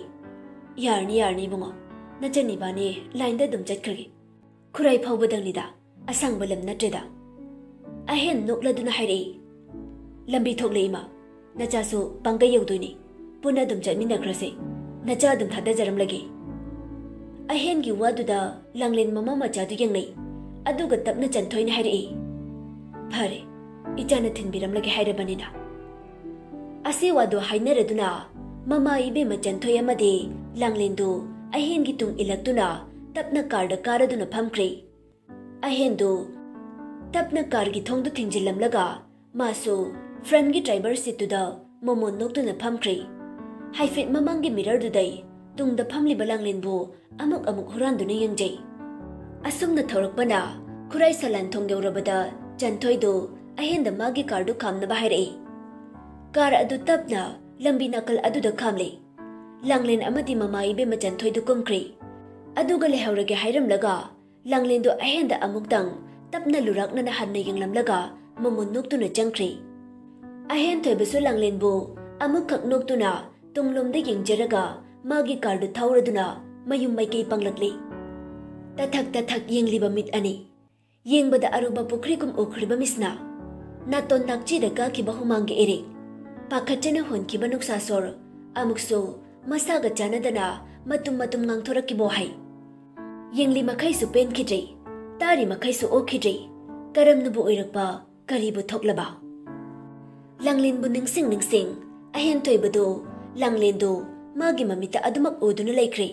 "ꯌꯥꯔꯅꯤ, ꯌꯥꯔꯅꯤ ꯏꯕꯨꯡꯉꯣ, ꯅꯆꯟ ꯏꯕꯥꯅꯤ ꯂꯥꯏꯟꯗ ꯑꯗꯨꯝ ꯆꯠꯈ꯭ꯔꯒꯦ꯫ ꯈꯨꯔꯥꯏ ꯐꯥꯎꯕꯗꯪꯅꯤꯗ, ꯑꯁꯥꯡꯕ ꯂꯝ ꯅꯠꯇ꯭ꯔꯦꯗ꯫" ꯑꯍꯦꯟ ꯅꯣꯛꯂꯗꯨꯅ ꯍꯥꯏꯔꯛꯏ, "ꯂꯝꯕꯤ ꯊꯣꯛꯂꯦ ꯏꯃꯥ, ꯅꯆꯥꯁꯨ ꯄꯥꯡꯒꯩ ꯌꯧꯗꯣꯏꯅꯤ, ꯄꯨꯟꯅ ꯑꯗꯨꯝ ꯆꯠꯃꯤꯟꯅꯈ꯭ꯔꯁꯦ꯫ ꯅꯆꯥ ꯑꯗꯨꯝ ꯊꯥꯗꯖꯔꯝꯂꯒꯦ꯫" ꯑꯍꯦꯟꯒꯤ ꯋꯥꯗꯨꯗ ꯂꯥꯡꯂꯦꯟ ꯃꯃꯥ ꯃꯆꯥꯗꯨ ꯌꯦꯡꯂꯛꯏ꯫ ꯑꯗꯨꯒ ꯇꯞꯅ ꯆꯟꯊꯣꯏꯅ ꯍꯥꯏꯔꯛꯏ, "ꯐꯔꯦ, ꯏꯆꯥꯅ ꯊꯤꯟꯕꯤꯔꯝꯂꯒꯦ ꯍꯥꯏꯔꯕꯅꯤꯅ꯫" ꯑꯁꯤ ꯋꯥꯗꯨ ꯍꯥꯏꯅꯔꯗꯨꯅ ꯃꯃꯥ ꯏꯕꯦꯝꯃ ꯆꯟꯊꯣꯏ ꯑꯃꯗꯤ ꯂꯥꯡꯂꯦꯟꯗꯨ ꯑꯍꯦꯟꯒꯤ ꯇꯨꯡ ꯏꯜꯂꯛꯇꯨꯅ ꯇꯞꯅ ꯀꯥꯔꯗ ꯀꯥꯔꯗꯨꯅ ꯐꯝꯈ꯭ꯔꯦ꯫ ꯑꯍꯦꯟꯗꯨ ꯇꯞꯅ ꯀꯥꯔꯒꯤ ꯊꯣꯡꯗꯨ ꯊꯤꯡꯖꯤꯜꯂꯝꯂꯒ ꯃꯥꯁꯨ ꯐ꯭ꯔꯟꯒꯤ ꯗ꯭ꯔꯥꯏꯚꯔ ꯁꯤꯠꯇꯨꯗ ꯃꯣꯃꯣꯟ ꯅꯣꯛꯇꯨꯅ ꯐꯝꯈ꯭ꯔꯦ꯫ ꯍꯥꯏꯐꯦꯠ ꯃꯃꯥꯡꯒꯤ ꯃꯤꯔꯔꯗꯨꯗꯩ ꯇꯨꯡꯗ ꯐꯝꯂꯤꯕ ꯂꯥꯡꯂꯦꯟꯕꯨ ꯑꯃꯨꯛ ꯑꯃꯨꯛ ꯍꯨꯔꯥꯟꯗꯨꯅ ꯌꯦꯡꯖꯩ꯫ ꯑꯁꯨꯝꯅ ꯊꯧꯔꯛꯄꯅ ꯈꯨꯔꯥꯏ ꯁꯂꯥꯟ ꯊꯣꯡ ꯌꯧꯔꯕꯗ ꯆꯟꯊꯣꯏꯗꯨ ꯑꯍꯦꯟꯗ ꯃꯥꯒꯤ ꯀꯥꯔꯗꯨ ꯈꯥꯝꯅꯕ ꯍꯥꯏꯔꯛꯏ꯫ ꯀꯥꯔ ꯑꯗꯨ ꯇꯞꯅ ꯂꯝꯕꯤ ꯅꯥꯀꯜ ꯑꯗꯨꯗ ꯈꯥꯝꯂꯦ꯫ ꯂꯥꯡꯂꯦꯟ ꯑꯃꯗꯤ ꯃꯃꯥ ꯏꯕꯦꯝꯃ ꯆꯟꯊꯣꯏꯗꯨ ꯀꯨꯝꯈ꯭ꯔꯦ꯫ ꯑꯗꯨꯒ ꯂꯩꯍꯧꯔꯒꯦ ꯍꯥꯏꯔꯝꯂꯒ ꯂꯥꯡꯂꯦꯟꯗꯨ ꯑꯍꯦꯟꯗ ꯑꯃꯨꯛꯇꯪ ꯇꯞꯅ ꯂꯨꯔꯥꯛꯅꯅ ꯍꯟꯅ ꯌꯦꯡꯂꯝꯂꯒ ꯃꯃꯣꯟ ꯅꯣꯛꯇꯨꯅ ꯆꯪꯈ꯭ꯔꯦ꯫ ꯑꯍꯦꯟ ꯊꯣꯏꯕꯁꯨ ꯂꯥꯡꯂꯦꯟꯕꯨ ꯑꯃꯨꯛꯈꯛ ꯅꯣꯛꯇꯨꯅ ꯇꯨꯡꯂꯣꯝꯗ ꯌꯦꯡꯖꯔꯒ ꯃꯥꯒꯤ ꯀꯥꯔꯗꯨ ꯊꯧꯔꯗꯨꯅ ꯃꯌꯨꯝ ꯃꯥꯏꯀꯩ ꯄꯥꯡꯂꯛꯂꯤ꯫ ꯇꯊꯛ ꯇꯊꯛ ꯌꯦꯡꯂꯤꯕ ꯃꯤꯠ ꯑꯅꯤ꯫ ꯌꯦꯡꯕꯗ ꯑꯔꯨꯕ ꯄꯨꯈ꯭ꯔꯤꯒꯨꯝ ꯎꯈ꯭ꯔꯤꯕ ꯃꯤꯁꯅ ꯅꯥꯇꯣꯟ ꯅꯥꯛꯆꯤꯗ ꯀꯥꯈꯤꯕ ꯍꯨꯃꯥꯡꯒꯤ ꯏꯔꯤꯛ, ꯄꯥꯈꯠꯆꯅ ꯍꯣꯟꯈꯤꯕ ꯅꯨꯡꯁꯥ ꯁꯣꯔ, ꯑꯃꯨꯛꯁꯨ ꯃꯁꯥꯒ ꯆꯥꯟꯅꯗꯅ ꯃꯇꯨꯝ ꯃꯇꯨꯝ ꯉꯥꯡꯊꯣꯔꯛꯈꯤꯕ ꯋꯥꯍꯩ꯫ ꯌꯦꯡꯂꯤ ꯃꯈꯩꯁꯨ ꯄꯦꯟꯈꯤꯗ꯭ꯔꯦ, ꯇꯥꯔꯤ ꯃꯈꯩꯁꯨ ꯑꯣꯛꯈꯤꯗ꯭ꯔꯦ꯫ ꯀꯔꯝꯅꯕꯨ ꯑꯣꯏꯔꯛꯄ, ꯀꯔꯤꯕꯨ ꯊꯣꯛꯂꯕ? ꯂꯥꯡꯂꯦꯟꯕꯨ ꯅꯤꯡꯁꯤꯡ ꯅꯤꯡꯁꯤꯡ ꯑꯍꯦꯟ ꯊꯣꯏꯕꯗꯨ ꯂꯥꯡꯂꯦꯟꯗꯨ ꯃꯥꯒꯤ ꯃꯃꯤꯠꯇ ꯑꯗꯨꯃꯛ ꯎꯗꯨꯅ ꯂꯩꯈ꯭ꯔꯦ꯫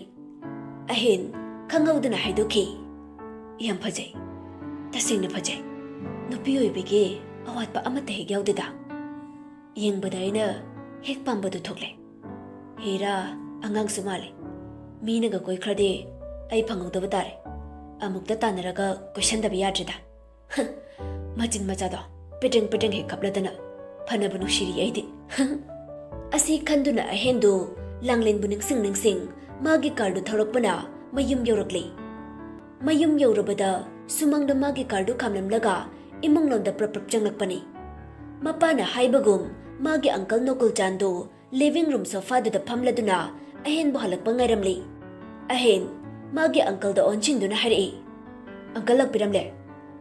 ꯑꯍꯦꯟ ꯈꯪꯍꯧꯗꯅ ꯍꯥꯏꯗꯣꯛꯈꯤ, "ꯌꯥꯝ ꯐꯖꯩ, ꯇꯁꯦꯡꯅ ꯐꯖꯩ꯫ ꯅꯨꯄꯤ ꯑꯣꯏꯕꯤꯒꯤ ꯑꯋꯥꯠꯄ ꯑꯃꯠꯇ ꯍꯦꯛ ꯌꯥꯎꯗꯦꯗ꯫ ꯌꯦꯡꯕꯗ ꯑꯩꯅ ꯍꯦꯛ ꯄꯥꯝꯕꯗꯨ ꯊꯣꯛꯂꯦ꯫ ꯍꯦꯔꯥ, ꯑꯉꯥꯡꯁꯨ ꯃꯥꯜꯂꯦ꯫ ꯃꯤꯅꯒ ꯀꯣꯏꯈ꯭ꯔꯗꯤ ꯑꯩ ꯐꯪꯍꯧꯗꯕ ꯇꯥꯔꯦ꯫ ꯑꯃꯨꯛꯇ ꯇꯥꯟꯅꯔꯒ ꯀꯣꯏꯁꯟꯗꯕ ꯌꯥꯗ꯭ꯔꯦꯗ꯫ ꯃꯆꯤꯟ ꯃꯆꯥꯗꯣ ꯄꯦꯗ꯭ꯔꯦꯡ ꯄꯦꯗ꯭ꯔꯦꯡ ꯍꯦꯛ ꯀꯞꯂꯗꯅ ꯐꯅꯕ ꯅꯨꯡꯁꯤꯔꯤ ꯑꯩꯗꯤ꯫" ꯑꯁꯤ ꯈꯟꯗꯨꯅ ꯑꯍꯦꯟꯗꯨ ꯂꯥꯡꯂꯦꯟꯕꯨ ꯅꯤꯡꯁꯤꯡ ꯅꯤꯡꯁꯤꯡ ꯃꯥꯒꯤ ꯀꯥꯔꯗꯨ ꯊꯧꯔꯛꯄꯅ ꯃꯌꯨꯝ ꯌꯧꯔꯛꯂꯤ꯫ ꯃꯌꯨꯝ ꯌꯧꯔꯕꯗ ꯁꯨꯃꯥꯡꯗ ꯃꯥꯒꯤ ꯀꯥꯔꯗꯨ ꯈꯥꯝꯂꯝꯂꯒ ꯏꯃꯨꯡꯂꯣꯝꯗ ꯄ꯭ꯔꯞ ꯄ꯭ꯔꯞ ꯆꯪꯂꯛꯄꯅꯤ꯫ ꯃꯄꯥꯅ ꯍꯥꯏꯕꯒꯨꯝ ꯃꯥꯒꯤ ꯑꯪꯀꯜ ꯅꯣꯀꯨꯜꯆꯥꯟꯗꯨ ꯂꯤꯚꯤꯡ ꯔꯨꯝ ꯁꯣꯐꯥꯗꯨꯗ ꯐꯝꯂꯗꯨꯅ ꯑꯍꯦꯟꯕꯨ ꯍꯜꯂꯛꯄ ꯉꯥꯏꯔꯝꯂꯤ꯫ ꯑꯍꯦꯟ ꯃꯥꯒꯤ ꯑꯪꯀꯜꯗ ꯑꯣꯟꯁꯤꯟꯗꯨꯅ ꯍꯥꯏꯔꯛꯏ, "ꯑꯪꯀꯜ ꯂꯥꯛꯄꯤꯔꯝꯂꯦ꯫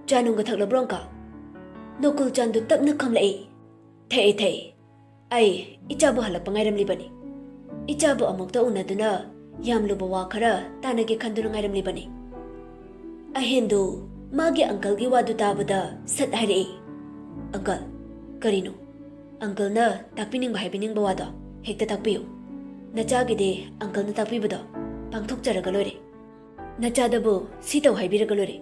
ꯆꯥ ꯅꯨꯡꯒ ꯊꯛꯂꯕ꯭ꯔꯣ, ꯑꯪꯀꯜ?" ꯅꯣꯀꯨꯜꯆꯥꯟꯗꯨ ꯇꯞꯅ ꯈꯨꯝꯂꯛꯏ, "ꯊꯛꯑꯦ, ꯊꯛꯑꯦ꯫ ꯑꯩ ꯏꯆꯥꯕꯨ ꯍꯜꯂꯛꯄ ꯉꯥꯏꯔꯝꯂꯤꯕꯅꯤ꯫ ꯏꯆꯥꯕꯨ ꯑꯃꯨꯛꯇ ꯎꯅꯗꯨꯅ ꯌꯥꯝ ꯂꯨꯕ ꯋꯥ ꯈꯔ ꯇꯥꯟꯅꯒꯦ ꯈꯟꯗꯨꯅ ꯉꯥꯏꯔꯝꯂꯤꯕꯅꯤ꯫" ꯑꯍꯦꯟꯗꯨ ꯃꯥꯒꯤ ꯑꯪꯀꯜꯒꯤ ꯋꯥꯗꯨ ꯇꯥꯕꯗ ꯁꯠ ꯍꯥꯏꯔꯛꯏ, "ꯑꯪꯀꯜ, ꯀꯔꯤꯅꯣ? ꯑꯪꯀꯜꯅ ꯇꯥꯛꯄꯤꯅꯤꯡꯕ ꯍꯥꯏꯕꯤꯅꯤꯡꯕ ꯋꯥꯗꯣ ꯍꯦꯛꯇ ꯇꯥꯛꯄꯤꯌꯨ꯫ ꯅꯆꯥꯒꯤꯗꯤ ꯑꯪꯀꯜꯅ ꯇꯥꯛꯄꯤꯕꯗꯣ ꯄꯥꯡꯊꯣꯛꯆꯔꯒ ꯂꯣꯏꯔꯦ꯫ ꯅꯆꯥꯗꯕꯨ ꯁꯤ ꯇꯧ ꯍꯥꯏꯕꯤꯔꯒ ꯂꯣꯏꯔꯦ꯫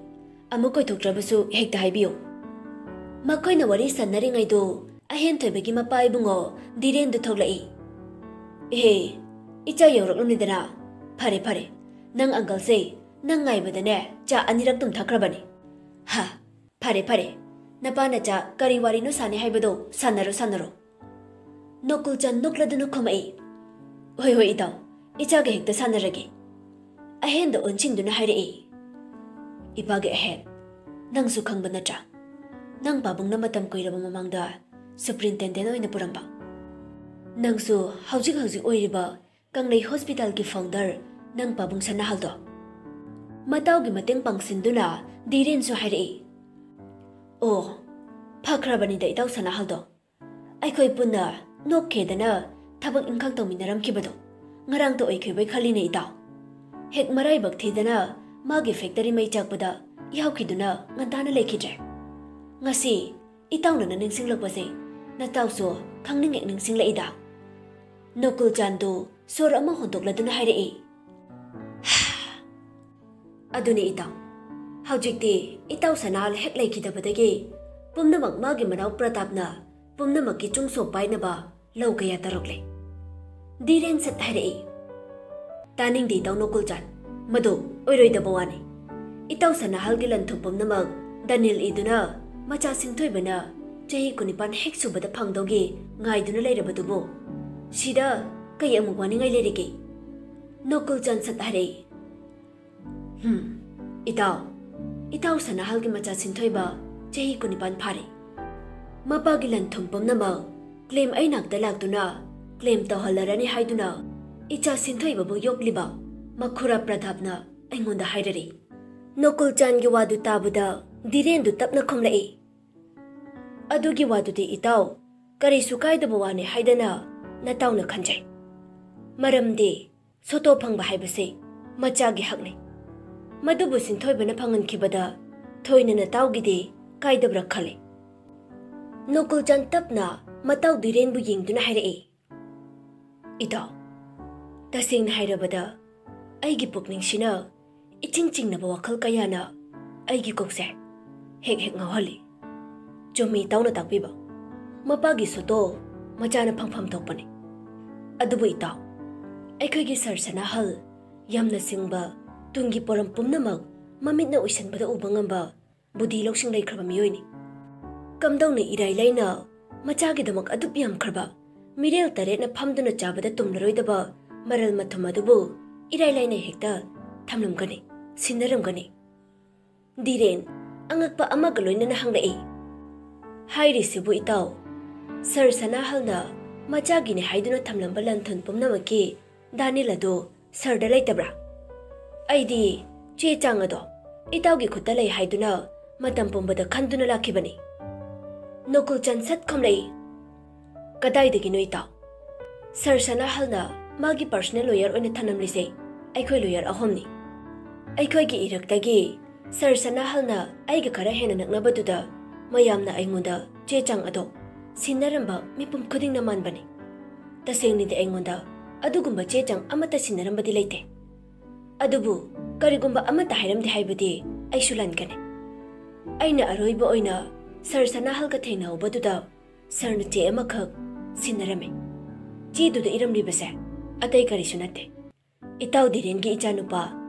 ꯑꯃꯨꯛ ꯀꯣꯏꯊꯣꯛꯇ꯭ꯔꯕꯁꯨ ꯍꯦꯛꯇ ꯍꯥꯏꯕꯤꯌꯨ꯫" ꯃꯈꯣꯏꯅ ꯋꯥꯔꯤ ꯁꯥꯟꯅꯔꯤꯉꯩꯗꯨ ꯑꯍꯦꯟ ꯊꯣꯏꯕꯒꯤ ꯃꯄꯥ ꯏꯕꯨꯡꯉꯣ ꯙꯤꯔꯦꯟꯗꯨ ꯊꯣꯛꯂꯛꯏ꯫ "ꯏꯍꯦ, ꯏꯆꯥ ꯌꯧꯔꯛꯂꯝꯂꯤꯗꯅ꯫ ꯐꯔꯦ, ꯐꯔꯦ꯫ ꯅꯪ ꯑꯪꯀꯜꯁꯦ ꯅꯪ ꯉꯥꯏꯕꯗꯅꯦ ꯆꯥ ꯑꯅꯤꯔꯛ ꯇꯨꯝꯊꯈ꯭ꯔꯕꯅꯤ꯫ ꯍꯥ, ꯐꯔꯦ, ꯐꯔꯦ꯫ "ꯅꯄꯥ ꯅꯆꯥ ꯀꯔꯤ ꯋꯥꯔꯤꯅꯣ ꯁꯥꯟꯅꯩ ꯍꯥꯏꯕꯗꯣ ꯁꯥꯟꯅꯔꯣ, ꯁꯥꯟꯅꯔꯣ꯫" ꯅꯣꯀꯨꯜꯆꯥꯟ ꯅꯣꯛꯂꯗꯨꯅ ꯈꯨꯝꯃꯛꯏ, "ꯍꯣꯏ, ꯍꯣꯏ, ꯏꯇꯥꯎ, ꯏꯆꯥꯒ ꯍꯦꯛꯇ ꯁꯥꯟꯅꯔꯒꯦ꯫" ꯑꯍꯦꯟꯗ ꯑꯣꯟꯁꯤꯟꯗꯨꯅ ꯍꯥꯏꯔꯛꯏ, "ꯏꯄꯥꯒꯤ ꯑꯍꯦꯟ, ꯅꯪꯁꯨ ꯈꯪꯕ ꯅꯠꯇ꯭ꯔꯥ? ꯅꯪ ꯄꯥꯕꯨꯡꯅ ꯃꯇꯝ ꯀꯨꯏꯔꯕ ꯃꯃꯥꯡꯗ ꯁꯨꯄ꯭ꯔꯤꯟꯇꯦꯟꯗꯦꯟ ꯑꯣꯏꯅ ꯄꯨꯔꯝꯕ꯫ ꯅꯪꯁꯨ ꯍꯧꯖꯤꯛ ꯍꯧꯖꯤꯛ ꯑꯣꯏꯔꯤꯕ ꯀꯪꯂꯩ ꯍꯣꯁꯄꯤꯇꯥꯜꯒꯤ ꯐꯥꯎꯟꯗꯔ ꯅꯪ ꯄꯥꯕꯨꯡ ꯁꯅꯥꯍꯜꯗꯣ꯫" ꯃꯇꯥꯎꯒꯤ ꯃꯇꯦꯡ ꯄꯥꯡꯁꯤꯟꯗꯨꯅ ꯙꯤꯔꯦꯟꯁꯨ ꯍꯥꯏꯔꯛꯏ, "ꯑꯣ, ꯐꯈ꯭ꯔꯕꯅꯤꯗ ꯏꯇꯥꯎ ꯁꯅꯥꯍꯜꯗꯣ꯫ ꯑꯩꯈꯣꯏ ꯄꯨꯟꯅ ꯅꯣꯛꯈꯦꯗꯅ ꯊꯕꯛ ꯏꯪꯈꯥꯡ ꯇꯧꯃꯤꯟꯅꯔꯝꯈꯤꯕꯗꯣ ꯉꯔꯥꯡꯇ ꯑꯣꯏꯈꯤꯕꯩ ꯈꯜꯂꯤꯅꯦ ꯏꯇꯥꯎ꯫ ꯍꯦꯛ ꯃꯔꯥꯏꯕꯛ ꯊꯤꯗꯅ ꯃꯥꯒꯤ ꯐꯦꯛꯇꯔꯤ ꯃꯩ ꯆꯥꯛꯄꯗ ꯌꯥꯎꯈꯤꯗꯨꯅ ꯉꯟꯇꯥꯅ ꯂꯩꯈꯤꯗ꯭ꯔꯦ꯫ ꯉꯁꯤ ꯏꯇꯥꯎꯅ ꯅꯤꯡꯁꯤꯡꯂꯛꯄꯁꯦ ꯅꯇꯥꯎꯁꯨ ꯈꯪꯅꯤꯡ ꯍꯦꯛ ꯅꯤꯡꯁꯤꯡꯂꯛꯏꯗ꯫" ꯅꯣꯀꯨꯜꯆꯥꯟꯗꯨ ꯁꯣꯔ ꯑꯃ ꯍꯣꯟꯗꯣꯛꯂꯗꯨꯅ ꯍꯥꯏꯔꯛꯏ, "ꯑꯗꯨꯅꯤ ꯏꯇꯥꯎ, ꯍꯧꯖꯤꯛꯇꯤ ꯏꯇꯥꯎ ꯁꯅꯥꯍꯜ ꯍꯦꯛ ꯂꯩꯈꯤꯗꯕꯗꯒꯤ ꯄꯨꯝꯅꯃꯛ ꯃꯥꯒꯤ ꯃꯅꯥꯎ ꯄ꯭ꯔꯇꯥꯞꯅ ꯄꯨꯝꯅꯃꯛꯀꯤ ꯆꯨꯡꯁꯣꯞ ꯄꯥꯏꯅꯕ ꯂꯧ ꯀꯌꯥ ꯇꯧꯔꯛꯂꯦ꯫" ꯙꯤꯔꯦꯟ ꯁꯠ ꯍꯥꯏꯔꯛꯏ, "ꯇꯥꯅꯤꯡꯗꯦ ꯏꯇꯥꯎ ꯅꯣꯀꯨꯜꯆꯥꯟ, ꯃꯗꯨ ꯑꯣꯏꯔꯣꯏꯗꯕ ꯋꯥꯅꯤ꯫ ꯏꯇꯥꯎ ꯁꯅꯥꯍꯜꯒꯤ ꯂꯟ ꯊꯨꯝ ꯄꯨꯝꯅꯃꯛ ꯗꯅꯤꯜ ꯏꯗꯨꯅ ꯃꯆꯥ ꯁꯤꯡꯊꯣꯏꯕꯅ ꯆꯍꯤ ꯀꯨꯟꯅꯤꯄꯥꯟ ꯍꯦꯛ ꯁꯨꯕꯗ ꯐꯪꯗꯧꯒꯤ ꯉꯥꯏꯗꯨꯅ ꯂꯩꯔꯕꯗꯨꯕꯨ ꯁꯤꯗ ꯀꯩ ꯑꯃꯨꯛ ꯋꯥꯅꯤꯡꯉꯥꯏ ꯂꯩꯔꯤꯒꯦ?" ꯅꯣꯀꯨꯜꯆꯥꯟ ꯁꯠ ꯍꯥꯏꯔꯛꯏ, "ꯍꯝ, ꯏꯇꯥꯎ, ꯏꯇꯥꯎ ꯁꯅꯥꯍꯜꯒꯤ ꯃꯆꯥ ꯁꯤꯡꯊꯣꯏꯕ ꯆꯍꯤ ꯀꯨꯟꯅꯤꯄꯥꯟ ꯐꯥꯔꯦ꯫ ꯃꯄꯥꯒꯤ ꯂꯟ ꯊꯨꯝ ꯄꯨꯝꯅꯃꯛ ꯀ꯭ꯂꯦꯝ ꯑꯩ ꯅꯥꯛꯇ ꯂꯥꯛꯇꯨꯅ ꯀ꯭ꯂꯦꯝ ꯇꯧꯍꯜꯂꯔꯅꯤ ꯍꯥꯏꯗꯨꯅ ꯏꯆꯥ ꯁꯤꯡꯊꯣꯏꯕꯕꯨ ꯌꯣꯛꯂꯤꯕ ꯃꯈꯨꯔꯥ ꯄ꯭ꯔꯗꯥꯞꯅ ꯑꯩꯉꯣꯟꯗ ꯍꯥꯏꯔꯔꯤ꯫" ꯅꯣꯀꯨꯜꯆꯥꯟꯒꯤ ꯋꯥꯗꯨ ꯇꯥꯕꯗ ꯙꯤꯔꯦꯟꯗꯨ ꯇꯞꯅ ꯈꯨꯝꯂꯛꯏ, "ꯑꯗꯨꯒꯤ ꯋꯥꯗꯨꯗꯤ ꯏꯇꯥꯎ, ꯀꯔꯤꯁꯨ ꯀꯥꯏꯗꯕ ꯋꯥꯅꯤ ꯍꯥꯏꯗꯅ ꯅꯇꯥꯎꯅ ꯈꯟꯖꯩ꯫ ꯃꯔꯝꯗꯤ ꯁꯣꯇꯣ ꯐꯪꯕ ꯍꯥꯏꯕꯁꯤ ꯃꯆꯥꯒꯤ ꯍꯛꯅꯤ꯫ ꯃꯗꯨꯕꯨ ꯁꯤꯡꯊꯣꯏꯕꯅ ꯐꯪꯍꯟꯈꯤꯕꯗ ꯊꯣꯏꯅ ꯅꯇꯥꯎꯒꯤꯗꯤ ꯀꯥꯏꯗꯕ꯭ꯔꯥ ꯈꯜꯂꯤ꯫" ꯅꯣꯀꯨꯜꯆꯥꯟ ꯇꯞꯅ ꯃꯇꯥꯎ ꯙꯤꯔꯦꯟꯕꯨ ꯌꯦꯡꯗꯨꯅ ꯍꯥꯏꯔꯛꯏ, "ꯏꯇꯥꯎ, ꯇꯁꯦꯡꯅ ꯍꯥꯏꯔꯕꯗ ꯑꯩꯒꯤ ꯄꯨꯛꯅꯤꯡꯁꯤꯅ ꯏꯆꯤꯡ ꯆꯤꯡꯅꯕ ꯋꯥꯈꯜ ꯀꯌꯥꯅ ꯑꯩꯒꯤ ꯀꯣꯛꯁꯦ ꯍꯦꯛ ꯍꯦꯛ ꯉꯥꯎꯍꯜꯂꯤ꯫ ꯆꯨꯝꯃꯤ ꯏꯇꯥꯎꯅ ꯇꯥꯛꯄꯤꯕ, ꯃꯄꯥꯒꯤ ꯁꯣꯇꯣ ꯃꯆꯥꯅ ꯐꯪꯐꯝ ꯊꯣꯛꯄꯅꯤ꯫ ꯑꯗꯨꯕꯨ ꯏꯇꯥꯎ, ꯑꯩꯈꯣꯏꯒꯤ ꯁꯥꯔ ꯁꯅꯥꯍꯜ ꯌꯥꯝꯅ ꯁꯤꯡꯕ, ꯇꯨꯡꯒꯤ ꯄꯣꯔꯝ ꯄꯨꯝꯅꯃꯛ ꯃꯃꯤꯠꯅ ꯎꯏꯁꯟꯕꯗ ꯎꯕ ꯉꯝꯕ ꯕꯨꯙꯤ ꯂꯧꯁꯤꯡ ꯂꯩꯈ꯭ꯔꯕ ꯃꯤꯑꯣꯏꯅꯤ꯫ ꯀꯝꯗꯧꯅ ꯏꯔꯥꯏ ꯂꯥꯏꯅ ꯃꯆꯥꯒꯤꯗꯃꯛ ꯑꯗꯨꯛ ꯌꯥꯝꯈ꯭ꯔꯕ ꯃꯤꯔꯦꯜ ꯇꯔꯦꯠꯅ ꯐꯝꯗꯨꯅ ꯆꯥꯕꯗ ꯇꯨꯝꯂꯔꯣꯏꯗꯕ ꯃꯔꯜ ꯃꯊꯨꯝ ꯑꯗꯨꯕꯨ ꯏꯔꯥꯏ ꯂꯥꯏꯅ ꯍꯦꯛꯇ ꯊꯝꯂꯝꯒꯅꯤ, ꯁꯤꯟꯅꯔꯝꯒꯅꯤ? ꯙꯤꯔꯦꯟ ꯑꯉꯛꯄ ꯑꯃꯒ ꯂꯣꯏꯅꯅ ꯍꯪꯂꯛꯏ꯫ ꯍꯥꯏꯔꯤꯁꯤꯕꯨ ꯏꯇꯥꯎ, ꯁꯔ ꯁꯅꯥꯍꯜꯅ ꯃꯆꯥꯒꯤꯅꯤ ꯍꯥꯏꯗꯨꯅ ꯊꯝꯂꯝꯕ ꯂꯟ ꯊꯨꯝ ꯄꯨꯝꯅꯃꯛꯀꯤ ꯗꯥꯅꯤꯜ ꯑꯗꯨ ꯁꯔꯗ ꯂꯩꯇꯕ꯭ꯔꯥ? ꯑꯩꯗꯤ ꯆꯦ ꯆꯥꯡ ꯑꯗꯣ ꯏꯇꯥꯎꯒꯤ ꯈꯨꯠꯇ ꯂꯩ ꯍꯥꯏꯗꯨꯅ ꯃꯇꯝ ꯄꯨꯝꯕꯗ ꯈꯟꯗꯨꯅ ꯂꯥꯛꯈꯤꯕꯅꯤ꯫ ꯅꯣꯀꯨꯜ ꯆꯟ ꯁꯠ ꯈꯨꯝꯂꯛꯏ꯫ ꯀꯗꯥꯏꯗꯒꯤꯅꯣ ꯏꯇꯥꯎ? ꯁꯔ ꯁꯅꯥꯍꯜꯅ ꯃꯥꯒꯤ ꯄꯔꯁꯅꯦꯜ ꯂꯣꯌꯔ ꯑꯣꯏꯅ ꯊꯅꯝꯂꯤꯁꯦ ꯑꯩꯈꯣꯏ ꯂꯣꯌꯔ ꯑꯍꯨꯝꯅꯤ꯫ ꯑꯩꯈꯣꯏꯒꯤ ꯏꯔꯛꯇꯒꯤ ꯁꯔ ꯁꯅꯥꯍꯜꯅ ꯑꯩꯒ ꯈꯔ ꯍꯦꯟꯅ ꯅꯛꯅꯕꯗꯨꯗ ꯃꯌꯥꯝꯅ ꯑꯩꯉꯣꯟꯗ ꯆꯦ ꯆꯥꯡ ꯑꯗꯣ ꯁꯤꯟꯅꯔꯝꯕ ꯃꯤꯄꯨꯝ ꯈꯨꯗꯤꯡꯅ ꯃꯥꯟꯕꯅꯤ꯫ ꯇꯁꯦꯡꯅꯗꯤ ꯑꯩꯉꯣꯟꯗ ꯑꯗꯨꯒꯨꯝꯕ ꯆꯦ ꯆꯥꯡ ꯑꯃꯠꯇ ꯁꯤꯟꯅꯔꯝꯕꯗꯤ ꯂꯩꯇꯦ꯫ ꯑꯗꯨꯕꯨ ꯀꯔꯤꯒꯨꯝꯕ ꯑꯃꯠꯇ ꯍꯥꯏꯔꯝꯗꯦ ꯍꯥꯏꯕꯗꯤ ꯑꯩꯁꯨ ꯂꯥꯟꯒꯅꯤ꯫ ꯑꯩꯅ ꯑꯔꯣꯏꯕ ꯑꯣꯏꯅ ꯁꯔ ꯁꯅꯥꯍꯜꯒ ꯊꯦꯡꯅꯍꯧꯕꯗꯨꯗ ꯁꯔꯅ ꯆꯦ ꯑꯃꯈꯛ ꯁꯤꯟꯅꯔꯝꯃꯤ꯫ ꯆꯦꯗꯨꯗ ꯏꯔꯝꯂꯤꯕꯁꯦ ꯑꯇꯩ ꯀꯔꯤꯁꯨ ꯅꯠꯇꯦ, ꯏꯇꯥꯎ ꯙꯤꯔꯦꯟꯒꯤ ꯏꯆꯥꯅꯨꯄꯥ,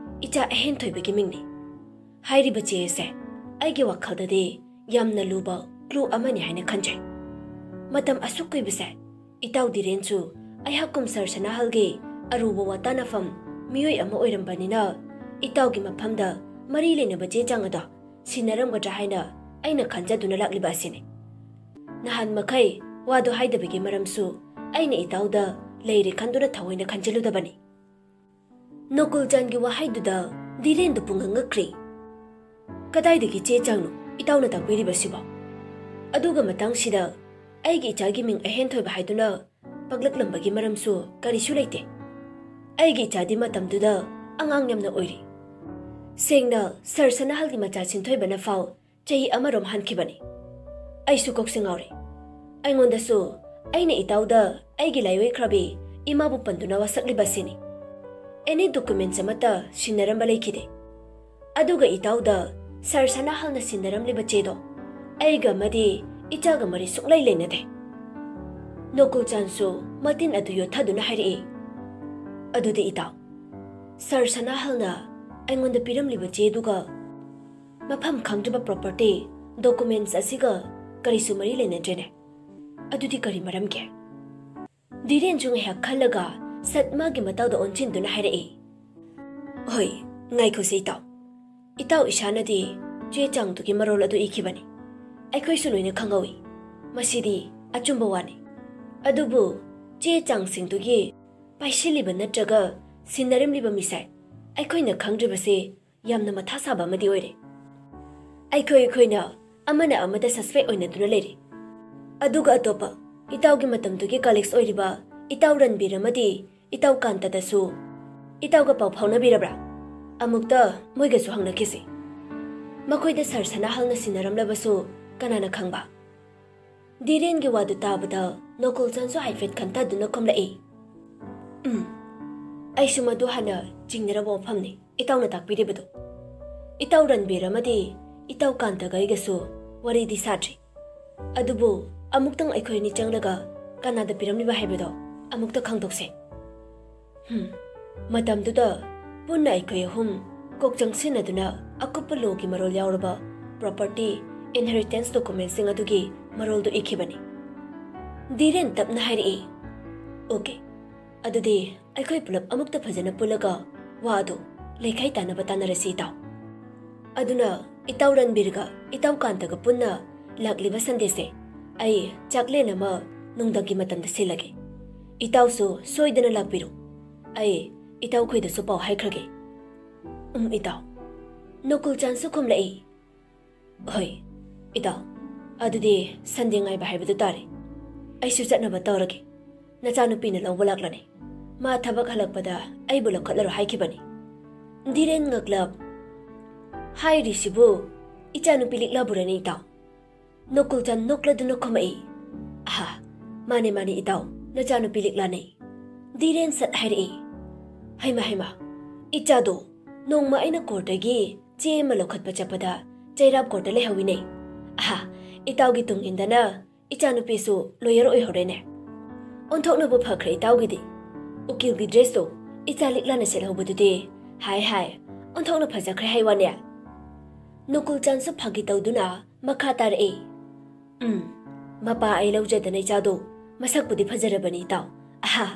ꯏꯆꯥ ꯑꯍꯦꯟ ꯊꯣꯏꯕꯒꯤ ꯃꯤꯡꯅꯤ꯫ ꯍꯥꯏꯔꯤꯕ ꯆꯦ ꯑꯁꯦ ꯑꯩꯒꯤ ꯋꯥꯈꯜꯗꯗꯤ ꯌꯥꯝꯅ ꯂꯨꯕ ꯀ꯭ꯂꯨ ꯑꯃꯅꯤ ꯍꯥꯏꯅ ꯈꯟꯖꯩ꯫ ꯃꯇꯝ ꯑꯁꯨꯛ ꯀꯨꯏꯕꯁꯦ ꯏꯇꯥꯎ ꯙꯤꯔꯦꯟꯁꯨ ꯑꯩꯍꯥꯛꯀꯨꯝ ꯁꯔ ꯁꯅꯥꯍꯜꯒꯤ ꯑꯔꯨꯕ ꯋꯥꯇꯥꯅꯐꯝ ꯃꯤꯑꯣꯏ ꯑꯃ ꯑꯣꯏꯔꯝꯕꯅꯤꯅ ꯏꯇꯥꯎꯒꯤ ꯃꯐꯝꯗ ꯃꯔꯤ ꯂꯩꯅꯕ ꯆꯦ ꯆꯥꯡ ꯑꯗꯣ ꯁꯤꯟꯅꯔꯝꯒꯗ꯭ꯔꯥ ꯍꯥꯏꯅ ꯑꯩꯅ ꯈꯟꯖꯗꯨꯅ ꯂꯥꯛꯂꯤꯕ ꯑꯁꯤꯅꯤ꯫ ꯅꯍꯥꯟ ꯃꯈꯩ ꯋꯥꯗꯨ ꯍꯥꯏꯗꯕꯒꯤ ꯃꯔꯝꯁꯨ ꯑꯩꯅ ꯏꯇꯥꯎꯗ ꯂꯩꯔꯦ ꯈꯟꯗꯨꯅ ꯊꯑꯣꯏꯅ ꯈꯟꯖꯤꯜꯂꯨꯗꯕꯅꯤ꯫ ꯅꯣꯀꯨꯜ ꯆꯥꯟꯒꯤ ꯋꯥꯍꯩꯗꯨꯗ ꯙꯤꯔꯦꯟꯗꯨ ꯄꯨꯡꯉꯛ ꯉꯛꯈ꯭ꯔꯦ꯫ ꯀꯗꯥꯏꯗꯒꯤ ꯆꯦ ꯆꯥꯡꯅꯣ ꯏꯇꯥꯎꯅ ꯇꯥꯛꯄꯤꯔꯤꯕꯁꯤꯕꯣ? ꯑꯗꯨꯒ ꯃꯇꯥꯡꯁꯤꯗ ꯑꯩꯒꯤ ꯏꯆꯥꯒꯤ ꯃꯤꯡ ꯑꯍꯦꯟ ꯊꯣꯏꯕ ꯍꯥꯏꯗꯨꯅ ꯄꯛꯂꯛꯂꯝꯕꯒꯤ ꯃꯔꯝꯁꯨ ꯀꯔꯤꯁꯨ ꯂꯩꯇꯦ꯫ ꯑꯩꯒꯤ ꯏꯆꯥꯗꯤ ꯃꯇꯝꯗꯨꯗ ꯑꯉꯥꯡ ꯌꯥꯝꯅ ꯑꯣꯏꯔꯤ꯫ ꯁꯦꯡꯅ ꯁꯔ ꯁꯅꯥꯍꯜꯒꯤ ꯃꯆꯥ ꯁꯤꯟꯊꯣꯏꯕꯅ ꯐꯥꯎ ꯆꯍꯤ ꯑꯃꯔꯣꯝ ꯍꯟꯈꯤꯕꯅꯤ꯫ ꯑꯩꯁꯨ ꯀꯣꯛꯁꯦ ꯉꯥꯎꯔꯦ꯫ ꯑꯩꯉꯣꯟꯗꯁꯨ ꯑꯩꯅ ꯏꯇꯥꯎꯗ ꯑꯩꯒꯤ ꯂꯥꯏꯑꯣꯏꯈ꯭ꯔꯕꯤ ꯏꯃꯥꯕꯨ ꯄꯟꯗꯨꯅ ꯋꯥꯁꯛꯂꯤꯕ ꯑꯁꯤꯅꯤ꯫ ꯑꯦꯅꯤ ꯗꯣꯀꯨꯃꯦꯟꯠꯁ ꯑꯃꯠꯇ ꯁꯤꯟꯅꯔꯝꯕ ꯂꯩꯈꯤꯗꯦ꯫ ꯑꯗꯨꯒ ꯏꯇꯥꯎꯗ ꯁꯔ ꯁꯅꯥꯍꯜꯅ ꯁꯤꯟꯅꯔꯝꯂꯤꯕ ꯆꯦꯗꯣ ꯑꯩꯒ ꯑꯃꯗꯤ ꯏꯆꯥꯒ ꯃꯔꯤ ꯁꯨꯡꯂꯩ ꯂꯩꯅꯗꯦ꯫ ꯅꯣꯀꯨꯜ ꯆꯥꯟꯁꯨ ꯃꯇꯤꯟ ꯑꯗꯨ ꯌꯣꯠꯊꯗꯨꯅ ꯍꯥꯏꯔꯛꯏ, "ꯑꯗꯨꯗꯤ ꯏꯇꯥꯎ, ꯁꯔ ꯁꯅꯥꯍꯜꯅ ꯑꯩꯉꯣꯟꯗ ꯄꯤꯔꯝꯂꯤꯕ ꯆꯦꯗꯨꯒ ꯃꯐꯝ ꯈꯪꯗ꯭ꯔꯕ ꯄ꯭ꯔꯣꯄꯔꯇꯤ ꯗꯣꯀꯨꯃꯦꯟꯠꯁ ꯑꯁꯤꯒ ꯀꯔꯤꯁꯨ ꯃꯔꯤ ꯂꯩꯅꯗ꯭ꯔꯦꯅꯦ꯫ ꯑꯗꯨꯗꯤ ꯀꯔꯤ ꯃꯔꯝꯒꯤ? ꯙꯤꯔꯦꯟꯁꯨ ꯉꯥꯏꯍꯥꯛ ꯈꯜꯂꯒ ꯁꯠ ꯃꯥꯒꯤ ꯃꯇꯥꯎꯗ ꯑꯣꯟꯁꯤꯟꯗꯨꯅ ꯍꯥꯏꯔꯛꯏ, "ꯍꯣꯏ, ꯉꯥꯏꯈꯣꯁꯦ ꯏꯇꯥꯎ꯫ ꯏꯇꯥꯎ ꯏꯁꯥꯅꯗꯤ ꯆꯦ ꯆꯥꯡꯗꯨꯒꯤ ꯃꯔꯣꯜ ꯑꯗꯨ ꯏꯈꯤꯕꯅꯤ꯫ ꯑꯩꯈꯣꯏꯁꯨ ꯂꯣꯏꯅ ꯈꯪꯍꯧꯏ꯫ ꯃꯁꯤꯗꯤ ꯑꯆꯨꯝꯕ ꯋꯥꯅꯤ꯫ ꯑꯗꯨꯕꯨ ꯆꯦ ꯆꯥꯡꯁꯤꯡꯗꯨꯒꯤ ꯄꯥꯏꯁꯤꯜꯂꯤꯕ ꯅꯠꯇ꯭ꯔꯒ ꯁꯤꯟꯅꯔꯝꯂꯤꯕ ꯃꯤꯁꯦ ꯑꯩꯈꯣꯏꯅ ꯈꯪꯗ꯭ꯔꯤꯕꯁꯦ ꯌꯥꯝꯅ ꯃꯊꯥ ꯁꯥꯕ ꯑꯃꯗꯤ ꯑꯣꯏꯔꯦ꯫ ꯑꯩꯈꯣꯏ ꯑꯩꯈꯣꯏꯅ ꯑꯃꯅ ꯑꯃꯗ suspect ꯑꯣꯏꯅꯗꯨꯅ ꯂꯩꯔꯤ꯫ ꯑꯗꯨꯒ ꯑꯇꯣꯞꯄ, ꯏꯇꯥꯎꯒꯤ ꯃꯇꯝꯗꯨꯒꯤ colleagues ꯑꯣꯏꯔꯤꯕ ꯏꯇꯥꯎ ꯔꯟꯕꯤꯔ ꯑꯃꯗꯤ ꯏꯇꯥꯎ ꯀꯥꯟꯇꯗꯁꯨ ꯏꯇꯥꯎꯒ ꯄꯥꯎ ꯐꯥꯎꯅꯕꯤꯔꯕ꯭ꯔꯥ? ꯑꯃꯨꯛꯇ ꯃꯣꯏꯒꯁꯨ ꯍꯪꯅꯈꯤꯁꯤ꯫ ꯃꯈꯣꯏꯗ ꯁꯔ ꯁꯅꯥꯍꯜꯅ ꯁꯤꯟꯅꯔꯝꯂꯕꯁꯨ ꯀꯅꯥꯅ ꯈꯪꯕ?" ꯙꯤꯔꯦꯟꯒꯤ ꯋꯥꯗꯨ ꯇꯥꯕꯗ ꯅꯣꯀꯨꯜꯆꯥꯟꯁꯨ ꯍꯥꯏꯐꯦꯠ ꯈꯟꯊꯗꯨꯅ ꯈꯨꯝꯂꯛꯏ, "ꯎꯝ, ꯑꯩꯁꯨ ꯃꯗꯨ ꯍꯥꯟꯅ ꯆꯤꯡꯅꯔꯕ ꯋꯥꯐꯝꯅꯤ ꯏꯇꯥꯎꯅ ꯇꯥꯛꯄꯤꯔꯤꯕꯗꯨ꯫ ꯏꯇꯥꯎ ꯔꯟꯕꯤꯔ ꯑꯃꯗꯤ ꯏꯇꯥꯎ ꯀꯥꯟꯇꯒ ꯑꯩꯒꯁꯨ ꯋꯥꯔꯤꯗꯤ ꯁꯥꯗ꯭ꯔꯤ꯫ ꯑꯗꯨꯕꯨ ꯑꯃꯨꯛꯇꯪ ꯑꯩꯈꯣꯏ ꯑꯅꯤ ꯆꯪꯂꯒ ꯀꯅꯥꯗ ꯄꯤꯔꯝꯂꯤꯕ ꯍꯥꯏꯕꯗꯣ ꯑꯃꯨꯛꯇ ꯈꯪꯗꯣꯛꯁꯦ꯫ ꯍꯝ, ꯃꯇꯝꯗꯨꯗ ꯄꯨꯟꯅ ꯑꯩꯈꯣꯏ ꯑꯍꯨꯝ ꯀꯣꯛ ꯆꯪꯁꯤꯟꯅꯗꯨꯅ ꯑꯀꯨꯞꯄ ꯂꯣꯒꯤ ꯃꯔꯣꯜ ꯌꯥꯎꯔꯕ property, inheritance documentꯁꯤꯡ ꯑꯗꯨꯒꯤ ꯃꯔꯣꯜꯗꯨ ꯏꯈꯤꯕꯅꯤ꯫" ꯙꯤꯔꯦꯟ ꯇꯞꯅ ꯍꯥꯏꯔꯛꯏ, "ꯑꯣꯀꯦ, ꯑꯗꯨꯗꯤ ꯑꯩꯈꯣꯏ ꯄꯨꯂꯞ ꯑꯃꯨꯛꯇ ꯐꯖꯅ ꯄꯨꯜꯂꯒ ꯋꯥ ꯑꯗꯨ ꯂꯩꯈꯥꯏ ꯇꯥꯅꯕ ꯇꯥꯟꯅꯔꯁꯤ ꯏꯇꯥꯎ꯫ ꯑꯗꯨꯅ ꯏꯇꯥꯎ ꯔꯟꯕꯤꯔꯒ ꯏꯇꯥꯎ ꯀꯥꯟꯇꯒ ꯄꯨꯟꯅ ꯂꯥꯛꯂꯤꯕ Sundayꯁꯦ ꯑꯩ ꯆꯥꯛꯂꯦꯟ ꯑꯃ ꯅꯨꯡꯗꯥꯡꯒꯤ ꯃꯇꯝꯗ ꯁꯤꯜꯂꯒꯦ꯫ ꯏꯇꯥꯎꯁꯨ ꯁꯣꯏꯗꯅ ꯂꯥꯛꯄꯤꯔꯣ꯫ ꯑꯩ ꯏꯇꯥꯎꯈꯣꯏꯗꯁꯨ ꯄꯥꯎ ꯍꯥꯏꯈ꯭ꯔꯒꯦ꯫" "ꯎꯝ ꯏꯇꯥꯎ꯫" ꯅꯣꯀꯨꯜꯆꯥꯟꯁꯨ ꯈꯨꯝꯂꯛꯏ, "ꯍꯣꯏ ꯏꯇꯥꯎ, ꯑꯗꯨꯗꯤ Sunday ꯉꯥꯏꯕ ꯍꯥꯏꯕꯗꯨ ꯇꯥꯔꯦ꯫ ꯑꯩꯁꯨ ꯆꯠꯅꯕ ꯇꯧꯔꯒꯦ꯫ ꯅꯆꯥꯅꯨꯄꯤꯅ ꯂꯧꯕ ꯂꯥꯛꯂꯅꯤ꯫ ꯃꯥ ꯊꯕꯛ ꯍꯜꯂꯛꯄꯗ ꯑꯩꯕꯨ ꯂꯧꯈꯠꯂꯔꯣ ꯍꯥꯏꯈꯤꯕꯅꯤ꯫" ꯙꯤꯔꯦꯟ ꯉꯛꯂꯞ, "ꯍꯥꯏꯔꯤꯁꯤꯕꯨ ꯏꯆꯥꯅꯨꯄꯤ ꯂꯤꯛꯂꯥꯕꯨꯔꯅꯤ ꯏꯇꯥꯎ?" ꯅꯣꯀꯨꯜꯆꯥꯟ ꯅꯣꯛꯂꯗꯨꯅ ꯈꯨꯝꯃꯛꯏ, "ꯑꯍꯥ, ꯃꯥꯅꯦ ꯃꯥꯅꯦ ꯏꯇꯥꯎ, ꯅꯆꯥꯅꯨꯄꯤ ꯂꯤꯛꯂꯥꯅꯦ꯫" ꯙꯤꯔꯦꯟ ꯁꯠ ꯍꯥꯏꯔꯛꯏ, "ꯍꯩꯃ ꯍꯩꯃ, ꯏꯆꯥꯗꯣ ꯅꯣꯡꯃ ꯑꯩꯅ courtꯇꯒꯤ ꯆꯦ ꯑꯃ ꯂꯧꯈꯠꯄ ꯆꯠꯄꯗ ꯆꯩꯔꯥꯞ courtꯇ ꯂꯩꯍꯧꯋꯤꯅꯦ꯫ ꯑꯍꯥ, ꯏꯇꯥꯎꯒꯤ ꯇꯨꯡ ꯏꯟꯗꯅ ꯏꯆꯥꯅꯨꯄꯤꯁꯨ lawyer ꯑꯣꯏꯍꯧꯔꯦꯅꯦ꯫ ꯑꯣꯟꯊꯣꯛꯅꯕꯨ ꯐꯈ꯭ꯔꯦ ꯏꯇꯥꯎꯒꯤꯗꯤ꯫ ꯎꯀꯤꯜꯒꯤ dressꯇꯣ ꯏꯆꯥ ꯂꯤꯛꯂꯥꯅ ꯁꯦꯠꯍꯧꯕꯗꯨꯗꯤ, ꯍꯥꯏ ꯍꯥꯏ, ꯑꯣꯟꯊꯣꯛꯅ ꯐꯖꯈ꯭ꯔꯦ ꯍꯥꯏ ꯋꯥꯅꯦ꯫" ꯅꯣꯀꯨꯜꯆꯥꯟꯁꯨ ꯐꯥꯒꯤ ꯇꯧꯗꯨꯅ ꯃꯈꯥ ꯇꯥꯔꯛꯏ, "ꯎꯝ, ꯃꯄꯥ ꯑꯩ ꯂꯧꯖꯗꯅ ꯏꯆꯥꯗꯣ ꯃꯁꯛꯄꯨꯗꯤ ꯐꯖꯔꯕꯅꯤ, ꯏꯇꯥꯎ꯫ ꯑꯍꯥ!"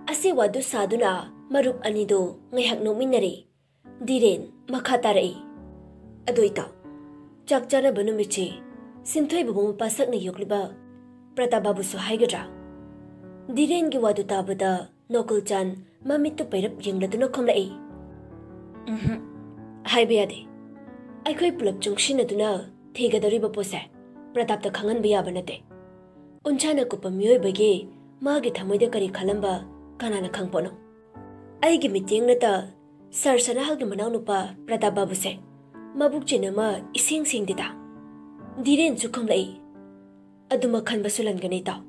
ꯑꯁꯤ ꯋꯥꯗꯨ ꯁꯥꯗꯨꯅ ꯃꯔꯨꯞ ꯑꯅꯤꯗꯨ ꯉꯥꯏꯍꯥꯛ ꯅꯣꯛꯃꯤꯟꯅꯔꯦ꯫ ꯙꯤꯔꯦꯟ ꯃꯈꯥ ꯇꯥꯔꯛꯏ, "ꯑꯗꯣ ꯏꯇꯥꯎ, ꯆꯥꯛ ꯆꯥꯅꯕ ꯅꯨꯃꯤꯠꯁꯤ ꯁꯤꯟꯊꯣꯏꯕꯕꯨ ꯃꯄꯥ ꯁꯛꯅ ꯌꯣꯛꯂꯤꯕ ꯄ꯭ꯔꯇꯥꯞ ꯕꯥꯕꯨꯁꯨ ꯍꯥꯏꯒꯗ꯭ꯔꯥ?" ꯙꯤꯔꯦꯟꯒꯤ ꯋꯥꯗꯨ ꯇꯥꯕꯗ ꯅꯣꯀꯨꯜꯆꯥꯟ ꯃꯃꯤꯠꯇꯨ ꯄꯩꯔꯞ ꯌꯦꯡꯂꯗꯨꯅ ꯈꯨꯝꯂꯛꯏ, "ꯎꯝꯍꯨꯝ, ꯍꯥꯏꯕ ꯌꯥꯗꯦ꯫ ꯑꯩꯈꯣꯏ ꯄꯨꯂꯞ ꯆꯨꯡꯁꯤꯟꯅꯗꯨꯅ ꯊꯤꯒꯗꯧꯔꯤꯕ ꯄꯣꯠꯁꯦ ꯄ꯭ꯔꯇꯥꯞꯇ ꯈꯪꯍꯟꯕ ꯌꯥꯕ ꯅꯠꯇꯦ꯫ ꯎꯟꯁꯥꯅ ꯀꯨꯞꯄ ꯃꯤꯑꯣꯏꯕꯒꯤ ꯃꯥꯒꯤ ꯊꯃꯣꯏꯗ ꯀꯔꯤ ꯈꯜꯂꯝꯕ ꯀꯅꯥꯅ ꯈꯪꯄꯣꯠꯅꯣ? ꯑꯩꯒꯤ ꯃꯤꯠꯌꯦꯡꯅꯇ ꯁꯥꯔ ꯁꯅꯥꯍꯜꯒꯤ ꯃꯅꯥꯎꯅꯨꯄꯥ ꯄ꯭ꯔꯇꯥꯞ ꯕꯥꯕꯨꯁꯦ ꯃꯕꯨꯛ ꯆꯦꯟ ꯑꯃ ꯏꯁꯦꯡ ꯁꯦꯡꯗꯦꯗ?" ꯙꯤꯔꯦꯟꯁꯨ ꯈꯨꯝꯂꯛꯏ, "ꯑꯗꯨꯃꯛ ꯈꯟꯕꯁꯨ ꯂꯥꯟꯒꯅꯤ, ꯏꯇꯥꯎ꯫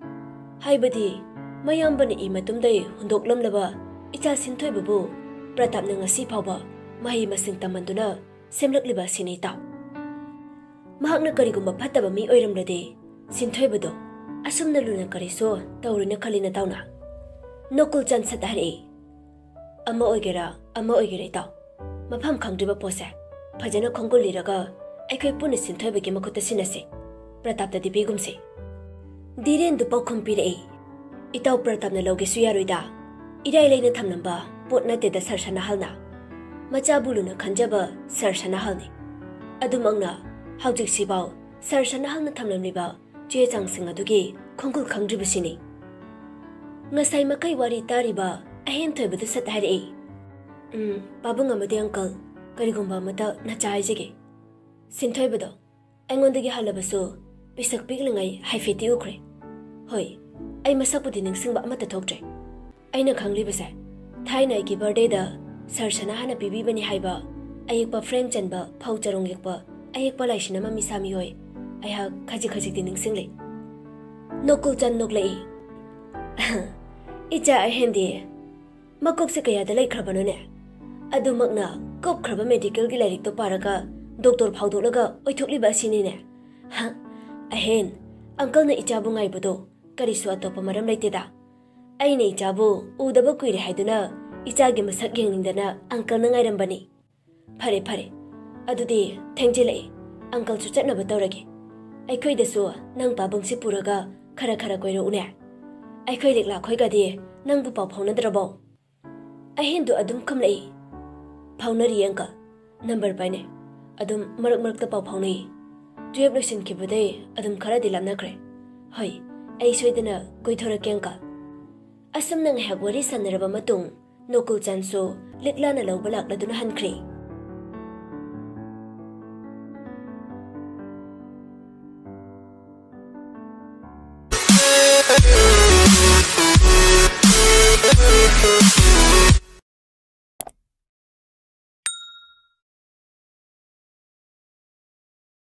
ꯍꯥꯏꯕꯗꯤ ꯃꯌꯥꯝꯕꯅ ꯏ ꯃꯇꯨꯝꯗꯩ ꯍꯨꯟꯗꯣꯛꯂꯝꯂꯕ ꯏꯆꯥ ꯁꯤꯟꯊꯣꯏꯕꯕꯨ ꯄ꯭ꯔꯇꯥꯞꯅ ꯉꯁꯤ ꯐꯥꯎꯕ ꯃꯍꯩ ꯃꯁꯤꯡ ꯇꯝꯍꯟꯗꯨꯅ ꯁꯦꯝꯂꯛꯂꯤꯕ ꯑꯁꯤꯅꯤ, ꯏꯇꯥꯎ꯫ ꯃꯍꯥꯛꯅ ꯀꯔꯤꯒꯨꯝꯕ ꯐꯠꯇꯕ ꯃꯤ ꯑꯣꯏꯔꯝꯂꯗꯤ ꯁꯤꯟꯊꯣꯏꯕꯗꯣ ꯑꯁꯨꯝꯅ ꯂꯨꯅ ꯀꯔꯤꯁꯨ ꯇꯧꯔꯣꯏꯅ ꯈꯜꯂꯤ, ꯅꯇꯥꯎꯅ?" ꯅꯣꯀꯨꯜꯆꯥꯟ ꯁꯠ ꯍꯥꯏꯔꯛꯏ, "ꯑꯃ ꯑꯣꯏꯒꯦꯔꯥ ꯑꯃ ꯑꯣꯏꯒꯦꯔꯥ, ꯏꯇꯥꯎ, ꯃꯐꯝ ꯈꯪꯗ꯭ꯔꯤꯕ ꯄꯣꯠꯁꯦ ꯐꯖꯅ ꯈꯣꯡꯒꯨꯜ ꯂꯤꯔꯒ ꯑꯩꯈꯣꯏ ꯄꯨꯟꯅ ꯁꯤꯟꯊꯣꯏꯕꯒꯤ ꯃꯈꯨꯠꯇ ꯁꯤꯟꯅꯁꯤ꯫ ꯄ꯭ꯔꯇꯥꯞꯇꯗꯤ ꯄꯤꯒꯨꯝꯁꯤ꯫" ꯙꯤꯔꯦꯟꯗꯨ ꯄꯥꯎꯈꯨꯝ ꯄꯤꯔꯛꯏ, "ꯏꯇꯥꯎ ꯄ꯭ꯔꯇꯥꯞꯅ ꯂꯧꯒꯦꯁꯨ ꯌꯥꯔꯣꯏꯗ꯫ ꯏꯔꯥꯏ ꯂꯥꯏꯅ ꯊꯝꯂꯝꯕ ꯄꯣꯠ ꯅꯠꯇꯦꯗ ꯁꯥꯔ ꯁꯅꯥꯍꯜꯅ꯫ ꯃꯆꯥꯕꯨ ꯂꯨꯅ ꯈꯟꯖꯕ ꯁꯥꯔ ꯁꯅꯥꯍꯜꯅꯤ꯫ ꯑꯗꯨꯃꯛꯅ ꯍꯧꯖꯤꯛꯁꯤꯐꯥꯎ ꯁꯥꯔ ꯁꯅꯥꯍꯜꯅ ꯊꯝꯂꯝꯂꯤꯕ ꯆꯦ ꯆꯥꯡꯁꯤꯡ ꯑꯗꯨꯒꯤ ꯈꯣꯡꯒꯨꯜ ꯈꯪꯗ꯭ꯔꯤꯕꯁꯤꯅꯤ꯫" ꯉꯁꯥꯏ ꯃꯈꯩ ꯋꯥꯔꯤ ꯇꯥꯔꯤꯕ ꯑꯍꯦꯟ ꯊꯣꯏꯕꯗꯨ ꯁꯠ ꯍꯥꯏꯔꯛꯏ, "ꯎꯝ, ꯄꯥꯕꯨꯡ ꯑꯃꯗꯤ ꯑꯪꯀꯜ, ꯀꯔꯤꯒꯨꯝꯕ ꯑꯃꯇ ꯅꯆꯥ ꯍꯥꯏꯖꯒꯦ꯫ ꯁꯤꯟꯊꯣꯏꯕꯗꯣ ꯑꯩꯉꯣꯟꯗꯒꯤ ꯍꯜꯂꯕꯁꯨ ꯄꯤꯁꯛ ꯄꯤꯛꯂꯤꯉꯩ ꯍꯥꯏꯐꯦꯠꯇꯤ ꯎꯈ꯭ꯔꯦ꯫ ꯍꯣꯏ, ꯑꯩ ꯃꯁꯛꯄꯨꯗꯤ ꯅꯤꯡꯁꯤꯡꯕ ꯑꯃꯠꯇ ꯊꯣꯛꯇ꯭ꯔꯦ꯫ ꯑꯩꯅ ꯈꯪꯂꯤꯕꯁꯦ, ꯊꯥꯏꯅ ꯑꯩꯒꯤ ꯕꯥꯔꯗꯦꯗ ꯁꯥꯔ ꯁꯅꯥꯍꯜꯅ ꯄꯤꯕꯤꯕꯅꯤ ꯍꯥꯏꯕ ꯑꯌꯦꯛꯄ ꯐ꯭ꯔꯦꯝ ꯆꯟꯕ ꯐꯧ ꯆꯔꯣꯡ ꯌꯦꯛꯄ ꯑꯌꯦꯛꯄ ꯂꯥꯏꯁꯤꯟ ꯑꯃ ꯃꯤꯁꯥ ꯃꯤꯑꯣꯏ ꯑꯩꯍꯥꯛ ꯈꯖꯤꯛ ꯈꯖꯤꯛꯇꯤ ꯅꯤꯡꯁꯤꯡꯂꯤ꯫" ꯅꯣꯀꯨꯜꯆꯥꯟ ꯅꯣꯛꯂꯛꯏ, "ꯏꯆꯥ ꯑꯍꯦꯟꯗꯤ ꯃꯀꯣꯛꯁꯦ ꯀꯌꯥꯗ ꯂꯩꯈ꯭ꯔꯕꯅꯣꯅꯦ? ꯑꯗꯨꯃꯛꯅ ꯀꯨꯞꯈ꯭ꯔꯕ ꯃꯦꯗꯤꯀꯦꯜꯒꯤ ꯂꯥꯏꯔꯤꯛꯇꯣ ꯄꯥꯔꯒ ꯗꯣꯛꯇꯔ ꯐꯥꯎꯗꯣꯛꯂꯒ ꯑꯣꯏꯊꯣꯛꯂꯤꯕ ꯑꯁꯤꯅꯤꯅꯦ꯫ ꯍ, ꯑꯍꯦꯟ, ꯑꯪꯀꯜꯅ ꯏꯆꯥꯕꯨ ꯉꯥꯏꯕꯗꯣ ꯀꯔꯤꯁꯨ ꯑꯇꯣꯞꯄ ꯃꯔꯝ ꯂꯩꯇꯦꯗ꯫ ꯑꯩꯅ ꯏꯆꯥꯕꯨ ꯎꯗꯕ ꯀꯨꯏꯔꯦ ꯍꯥꯏꯗꯨꯅ ꯏꯆꯥꯒꯤ ꯃꯁꯛ ꯌꯦꯡꯅꯤꯡꯗꯅ ꯑꯪꯀꯜꯅ ꯉꯥꯏꯔꯝꯕꯅꯤ꯫ ꯐꯔꯦ, ꯐꯔꯦ, ꯑꯗꯨꯗꯤ ꯊꯦꯡꯖꯤꯜꯂꯛꯑꯦ, ꯑꯪꯀꯜꯁꯨ ꯆꯠꯅꯕ ꯇꯧꯔꯒꯦ꯫ ꯑꯩꯈꯣꯏꯗꯁꯨ ꯅꯪ ꯄꯥꯕꯨꯡꯁꯤ ꯄꯨꯔꯒ ꯈꯔ ꯈꯔ ꯀꯣꯏꯔꯛꯎꯅꯦ꯫ ꯑꯩꯈꯣꯏ ꯂꯤꯛꯂꯥ ꯈꯣꯏꯒꯗꯤ ꯅꯪꯕꯨ ꯄꯥꯎ ꯐꯥꯎꯅꯗ꯭ꯔꯕꯣ?" ꯑꯍꯦꯟꯗꯨ ꯑꯗꯨꯝ ꯈꯨꯝꯂꯛꯏ꯫ "ꯐꯥꯎꯅꯔꯤ uncle꯫ ꯅꯝꯕꯔ ꯄꯥꯏꯅꯩ꯫ ꯑꯗꯨꯝ ꯃꯔꯛ ꯃꯔꯛꯇ ꯄꯥꯎ ꯐꯥꯎꯅꯩ꯫ ꯇꯨꯌꯦꯜꯞ ꯂꯣꯏꯁꯤꯟꯈꯤꯕꯗꯩ ꯑꯗꯨꯝ ꯈꯔꯗꯤ ꯂꯥꯞꯅꯈ꯭ꯔꯦ꯫ ꯍꯣꯏ, ꯑꯩ ꯁꯣꯏꯗꯅ ꯀꯣꯏꯊꯣꯔꯛꯀꯦ uncle꯫" ꯑꯁꯨꯝꯅ ꯉꯥꯏꯍꯥꯛ ꯋꯥꯔꯤ ꯁꯥꯟꯅꯔꯕ ꯃꯇꯨꯡ, ꯅꯣꯀꯨꯜꯆꯥꯟꯁꯨ ꯂꯤꯛꯂꯥꯅ ꯂꯧꯕ ꯂꯥꯛꯂꯗꯨꯅ ꯍꯟꯈ꯭ꯔꯦ꯫